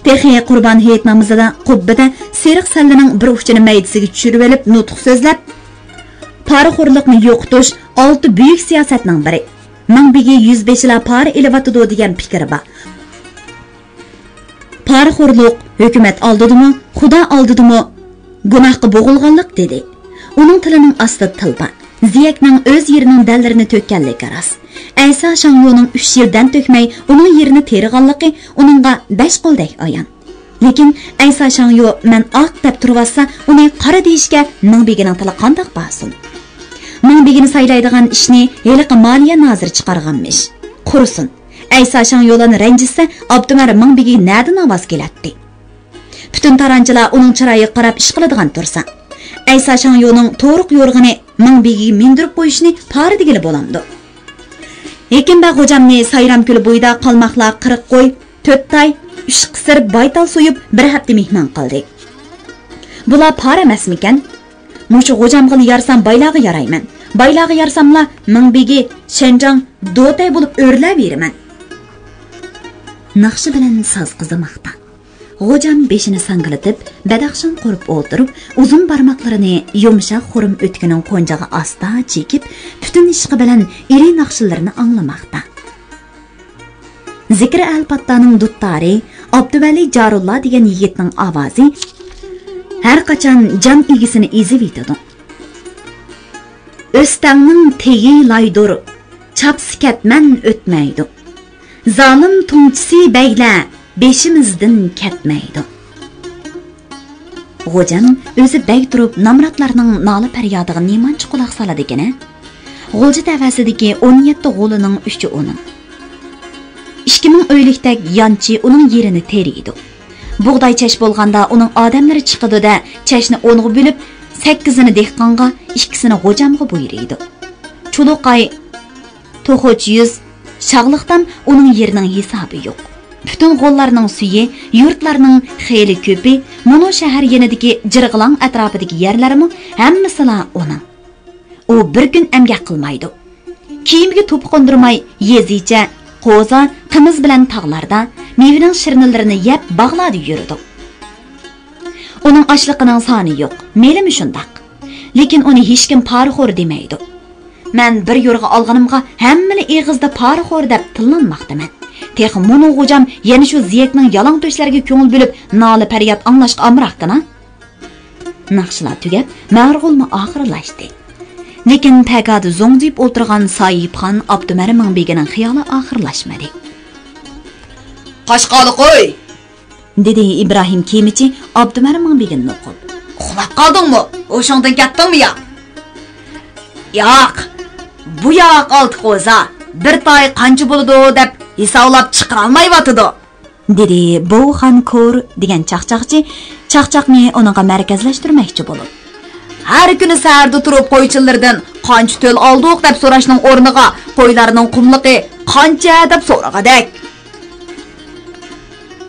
تېخى قۇربان ھېيت نامىزىدا قۇببىدە سېرىق سەللىنىڭ بىر ئۇچىنى مەيدىسىگە چۈشۈرۈۋېلىپ نۇتۇق سۆزلەپ، «پارىخورلۇقنى يوقىتىش ئالتە بۈيۈك سىياسەتنىڭ بىرى. مىڭبېگى يۈزبېشىلا پارا ئېلىۋاتىدۇ» دېگەن پىكرى بار. «پارىخورلۇق ھۆكۈمەت ئالدىدىمۇ، خۇدا ئالدىدىمۇ گۇناھقا بوغۇلغانلىق» دېدى. ئۇنىڭ تىلىنىڭ ئاستىدا تىل بار. زىيەكنىڭ ئۆز يېرىنىڭ دەنلىرىنى تۆككەنلىكى راست. ئەيسا شاڭيۇنىڭ ئۈچ يىل دەن تۆكمەي ئۇنىڭ يېرىنى تېرىغانلىقى ئۇنىڭغا بەش قولدەك ئايان. لېكىن ئەيسا شاڭيۇ «مەن ئاق» دەپ تۇرۇۋاتسا، ئۇنى قارا دېيىشكە مىڭبېگىنىڭ تىلى قانداق بارسۇن؟ مىڭبېگىنى سايلايدىغان ئىشنى ھېلىقى مالىيە نازىرى چىقارغانمىش. قۇرۇسۇن. ئەيسا شاڭيۇلان رەنجىتسە، ئابدۇمەر مىڭبېگى نەدىن ئاۋاز كېلەتتى؟ پۈتۈن تارانچىلار ئۇنىڭ چىرايىغا قاراپ ئىش قىلىدىغان تۇرسا، ئەيسا شاڭيۇنىڭ تورۇق يورغىنى مىڭبېگىگە مىندۈرۈپ قويۇشنى پارا دېگىلى بولامدۇ؟ ھېكىمبەگ غوجامنى سايرام كۆلى بويىدا قالماقلار قىرىق قوي، تۆت تاي، ئۈچ قىسىر بايتال سويۇپ، بىر ھەپتە مېھمان قىلدى. بۇلار پارا ئەمەسمىكەن؟ مۇشۇ غوجامغىلا يارىسام بايلارغا يارايمەن. بايلارغا يارىساملا مىڭبېگى، شەنجاڭ، دوتەي بولۇپ ئۆرلەۋېرىمەن. ناخشا بىلەن ساز قىزىماقتا. غوجام بېشىنى ساڭگىلىتىپ، بەدەخشان قۇرۇپ ئولتۇرۇپ، ئۇزۇن بارماقلىرىنى يۇمشاق خۇرۇم ئۆتۈكىنىڭ قونجىغا ئاستا چېكىپ، پۈتۈن ئىشقى بىلەن ئىرى ناخشىلىرىنى ئاڭلىماقتا. زىكرى ئەل پاتتانىڭ دۇتتارى ئابدۇۋەلى جارۇللا دېگەن يىگىتنىڭ ئاۋازى ھەر قاچان جان ئىگىسىنى ئېزىۋېتىدۇ. ئۆستەڭنىڭ تېگى لايدۇر، چاپسا كەتمەن ئۆتمەيدۇ. زالىم تۇڭچىسى بەگلەر بېشىمىزدىن كەتمەيدۇ. غوجام ئۆزى بەگ تۇرۇپ، نامراتلارنىڭ نالە-پەريادىغا نېمانچە قۇلاق سالىدىكىنە؟ غوجا تەۋەسىدىكى ئون يەتتە غۇلىنىڭ ئۈچى ئۇنىڭ. ئىككى مىڭ ئۆيلۈكتەك يانچى ئۇنىڭ يېرىنى تېرىيدۇ. بۇغداي چەش بولغاندا ئۇنىڭ ئادەملىرى چىقىدۇ-دە، چەشنى ئونغا بۆلۈپ، سەككىزىنى دېھقانغا، ئىككىسىنى غوجامغا بۇيرۇيدۇ. چۇلۇقاي، توخۇچ يۈز، شاغلىقتام ئۇنىڭ يېرىنىڭ ھېسابى يوق. پۈتۈن غوللارنىڭ سۈيى، يۇرتلارنىڭ خېلى كۆپى، مۇنۇ شەھەر يېنىدىكى جىرغىلاڭ ئەتراپىدىكى يەرلەرمۇ ھەممىسىلا ئۇنىڭ. ئۇ بىر كۈن ئەمگەك قىلمايدۇ. كىيىمگە توپا قوندۇرماي، يېزىچە، قوزا، قىمىز بىلەن تاغلاردا، مېۋىنىڭ شىرنىلىرىنى يەپ، باغلاردا يۈرىدۇ. ئۇنىڭ ئاشلىقىنىڭ سانى يوق، مېلىمۇ شۇنداق. لېكىن ئۇنى ھېچكىم پارىخور دېمەيدۇ. مەن بىر يورغا ئالغىنىمغا ھەممىلا ئېغىزدا پارىخور دەپ تىللانماقتىمەن. تېخى مۇنۇ غوجام يەنە شۇ زىيەكنىڭ يالاڭ تۆشلەرگە كۆڭۈل بۆلۈپ، نالە-پەرياد ئاڭلاشقا ئامراقكىنا؟ ناخشىلار تۈگەپ، مەرغۇلمۇ ئاخىرلاشتى. لېكىن پەگادە زوڭزىيىپ ئولتۇرغان ساھىبخان ئابدۇمەرىم مىڭبېگىنىڭ خىيالى ئاخىرلاشمىدى. قاچقالى قوي! دېدى ئىبراھىم كېمىچى ئابدۇمەرىم مىڭبېگىنى نوقۇپ. ئۇخلاپ قالدىڭمۇ؟ ھوشۇڭدىن كەتتىڭمۇ يا؟ ياق، بۇ ياق ئالتە قوزا، بىر تاي قانچە بولىدۇ دەپ ھېسابلاپ چىقىرالمايۋاتىدۇ. دېدى بوۋخان كور دېگەن چاقچاقچى، چاقچاقنى ئۇنىڭغا مەركەزلەشتۈرمەكچى بولۇپ. ھەر كۈنى سەھەردە تۇرۇپ قويچىلىرىدىن قانچە تۆل ئالدۇق دەپ سوراشنىڭ ئورنىغا قويلارنىڭ قۇملۇقى قانچە دەپ سورىغۇدەك.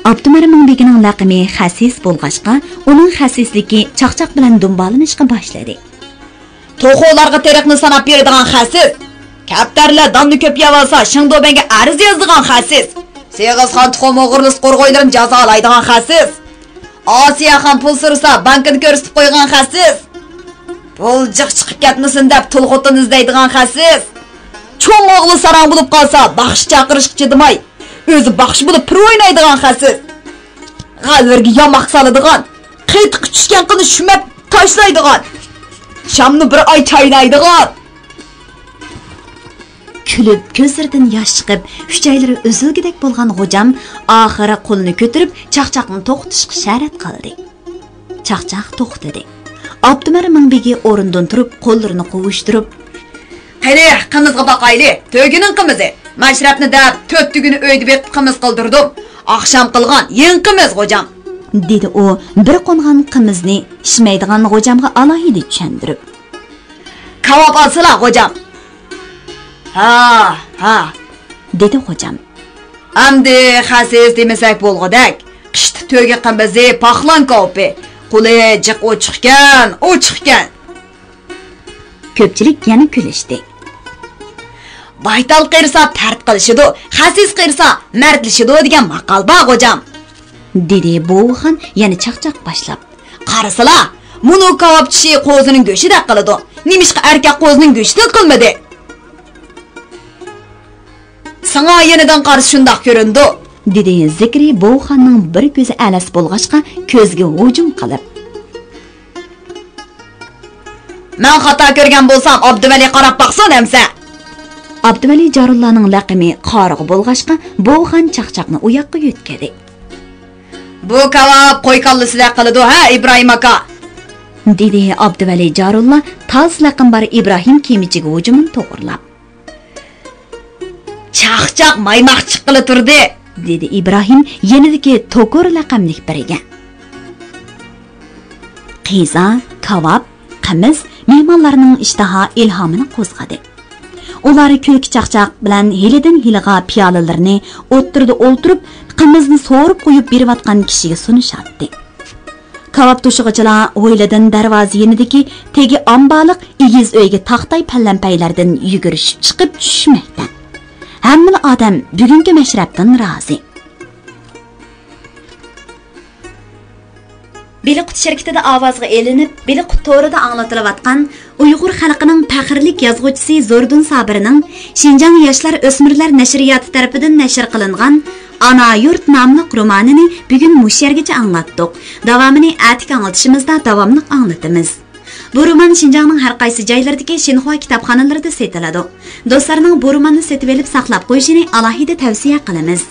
ئابدۇمەرىم مىڭبېگىنىڭ لەقىمى خەسىس بولغاچقا، ئۇنىڭ خەسىسلىكى چاقچاق بىلەن دۇمبالىنىشقا باشلىدى. توخۇلارغا تېرىقنى ساناپ بېرىدىغان خەسىس. كەپتەرلەر داننى كۆپ يەۋالسا، شېڭدۇبەنگە ئەرز يازىدىغان خەسىس. سېغىزخان تۇخۇم ئوغرىلىسا قورغايلىرىنى جازالايدىغان خەسىس. ئاسىيەخان پۇل سورىسا، بانكىنى كۆرسىتىپ قويغان خەسىس. پۇل جىق چىقىپ كەتمىسۇن دەپ، تۇل خوتۇن ئىزدەيدىغان خەسىس. چوڭ ئوغلى ساراڭ بولۇپ قالسا، باخشى چاقىرىشقا چىدىماي، ئۆزى باخشى بولۇپ پىر ئوينايدىغان خەسىس. غەلۋىرگە ياماق سالىدىغان، قېتىققا چۈشكەن قىنى شۈمەپ تاشلايدىغان، شامنى بىر ئاي چاينايدىغان. كۈلۈپ، كۆزلىرىدىن ياش چىقىپ، ئۈچەيلىرى ئۈزۈلگۈدەك بولغان غوجام ئاخىرى قولىنى كۆتۈرۈپ، چاقچاقنى توختىتىشقا شەرەت قىلدى. چاقچاق توختىدى. ئابدۇمەرىم مىڭبېگى ئورنىدىن تۇرۇپ، قوللىرىنى قوۋۇشتۇرۇپ، قېنى، قىمىزغا باقايلى. تۆگىنىڭ قىمىزى. مەشرەپنى دەپ، تۆت تۈگىنى ئۆيدە بېقىپ قىمىز قىلدۇردۇم. ئاخشام قىلغان يېڭى قىمىز، غوجام، دېدى ئۇ بىر قونغان قىمىزنى پىشمەيدىغان غوجامغا ئالاھىدە چۈشەندۈرۈپ. كاۋاپ ئالسىلا، غوجام. ھا، ھا، دېدى غوجام. ئەمدى خەسىس دېمىسەك بولغۇدەك. قىشتا تۆگە قىمىزى، پاقلان كاۋىپى. قولى جىق ئوچۇقكەن، ئوچۇقكەن. كۆپچىلىك يەنە كۈلۈشتى. بايتال قېرىسا پەرد قىلىشىدۇ، خەسىس قېرىسا مەردلىشىدۇ دېگەن ماقال بار، غوجام، دېدى بوۋىخان يەنە چاقچاق باشلاپ. قارىسىلا، مۇنۇ كاۋاپچى قوزىنىڭ گۆشىدەك قىلىدۇ. نېمىشقا ئەركەك قوزىنىڭ گۆشىدەك قىلمىدى؟ ساڭا يېنىدىن قارىسا شۇنداق كۆرۈنىدۇ، دېدى زىكرى بوۋىخاننىڭ بىر كۆزى ئەلەس بولغاچقا كۆزىگە ھۇجۇم قىلىپ. مەن خاتا كۆرگەن بولسام، ئابدۇۋەلى قاراپ باقسۇن ئەمسە. ئابدۇۋەلى جارۇللانىڭ لەقىمى قارىغۇ بولغاچقا، بوۋىخان چاقچاقنى ئۇ ياققا يۆتكىدى. بۇ كاۋاپ قوي كاللىسىدەك قىلىدۇ ھە، ئىبراھىم ئاكا؟ دېدى ئابدۇۋەلى جارۇللا تاز لەقىم بار ئىبراھىم كېمىچىگە ھۇجۇمىنى توغرىلاپ. چاقچاق مايماق چىققىلى تۇردى، دېدى ئىبراھىم يېنىدىكى توكۇر لەقەملىك بىرىگە. قىزا، كاۋاپ، قىمىز مېھمانلارنىڭ ئىشتىها ئىلھامىنى قوزغىدى. ئۇلار كۈلكە-چاقچاق بىلەن ھىيلىدىن ھىيلىغا پىيالىلىرىنى ئوتتۇرىدا ئولتۇرۇپ، قىمىزنى سورۇپ قويۇپ بېرىۋاتقان كىشىگە سۇنۇشاتتى. كاۋاپ توشۇغۇچىلار ھويلىدىن دەرۋازا يېنىدىكى تېگى ئامبارلىق ئېگىز ئۆيگە تاختاي پەلەمپەيلەردىن يۈگۈرۈشۈپ چىقىپ چۈشمەكتە. ھەممىلا ئادەم بۈگۈنكى مەشرەپتىن رازى. بىلىقۇت شىركىتىدە ئاۋازغا ئېلىنىپ، بىلىقۇت تورىدا ئاڭلىتىلىۋاتقان ئۇيغۇر خەلقىنىڭ پەخىرلىك يازغۇچىسى زوردۇن سابىرنىڭ شىنجاڭ ياشلار ئۆسمۈرلەر نەشرىياتى تەرىپىدىن نەشر قىلىنغان ئانا يۇرت ناملىق رومانىنى بۈگۈن مۇشۇ يەرگىچە ئاڭلاتتۇق. داۋامىنى ئەتىكى ئاڭلىتىشىمىزدا داۋاملىق ئاڭلىتىمىز. بۇ رومان شىنجاڭنىڭ ھەر قايسى جايلىرىدىكى شىنخۇا كىتابخانىلىرىدا سېتىلىدۇ. دوستلارنىڭ بۇ روماننى سېتىۋېلىپ ساقلاپ قويۇشىنى ئالاھىدە تەۋسىيە قىلىمىز.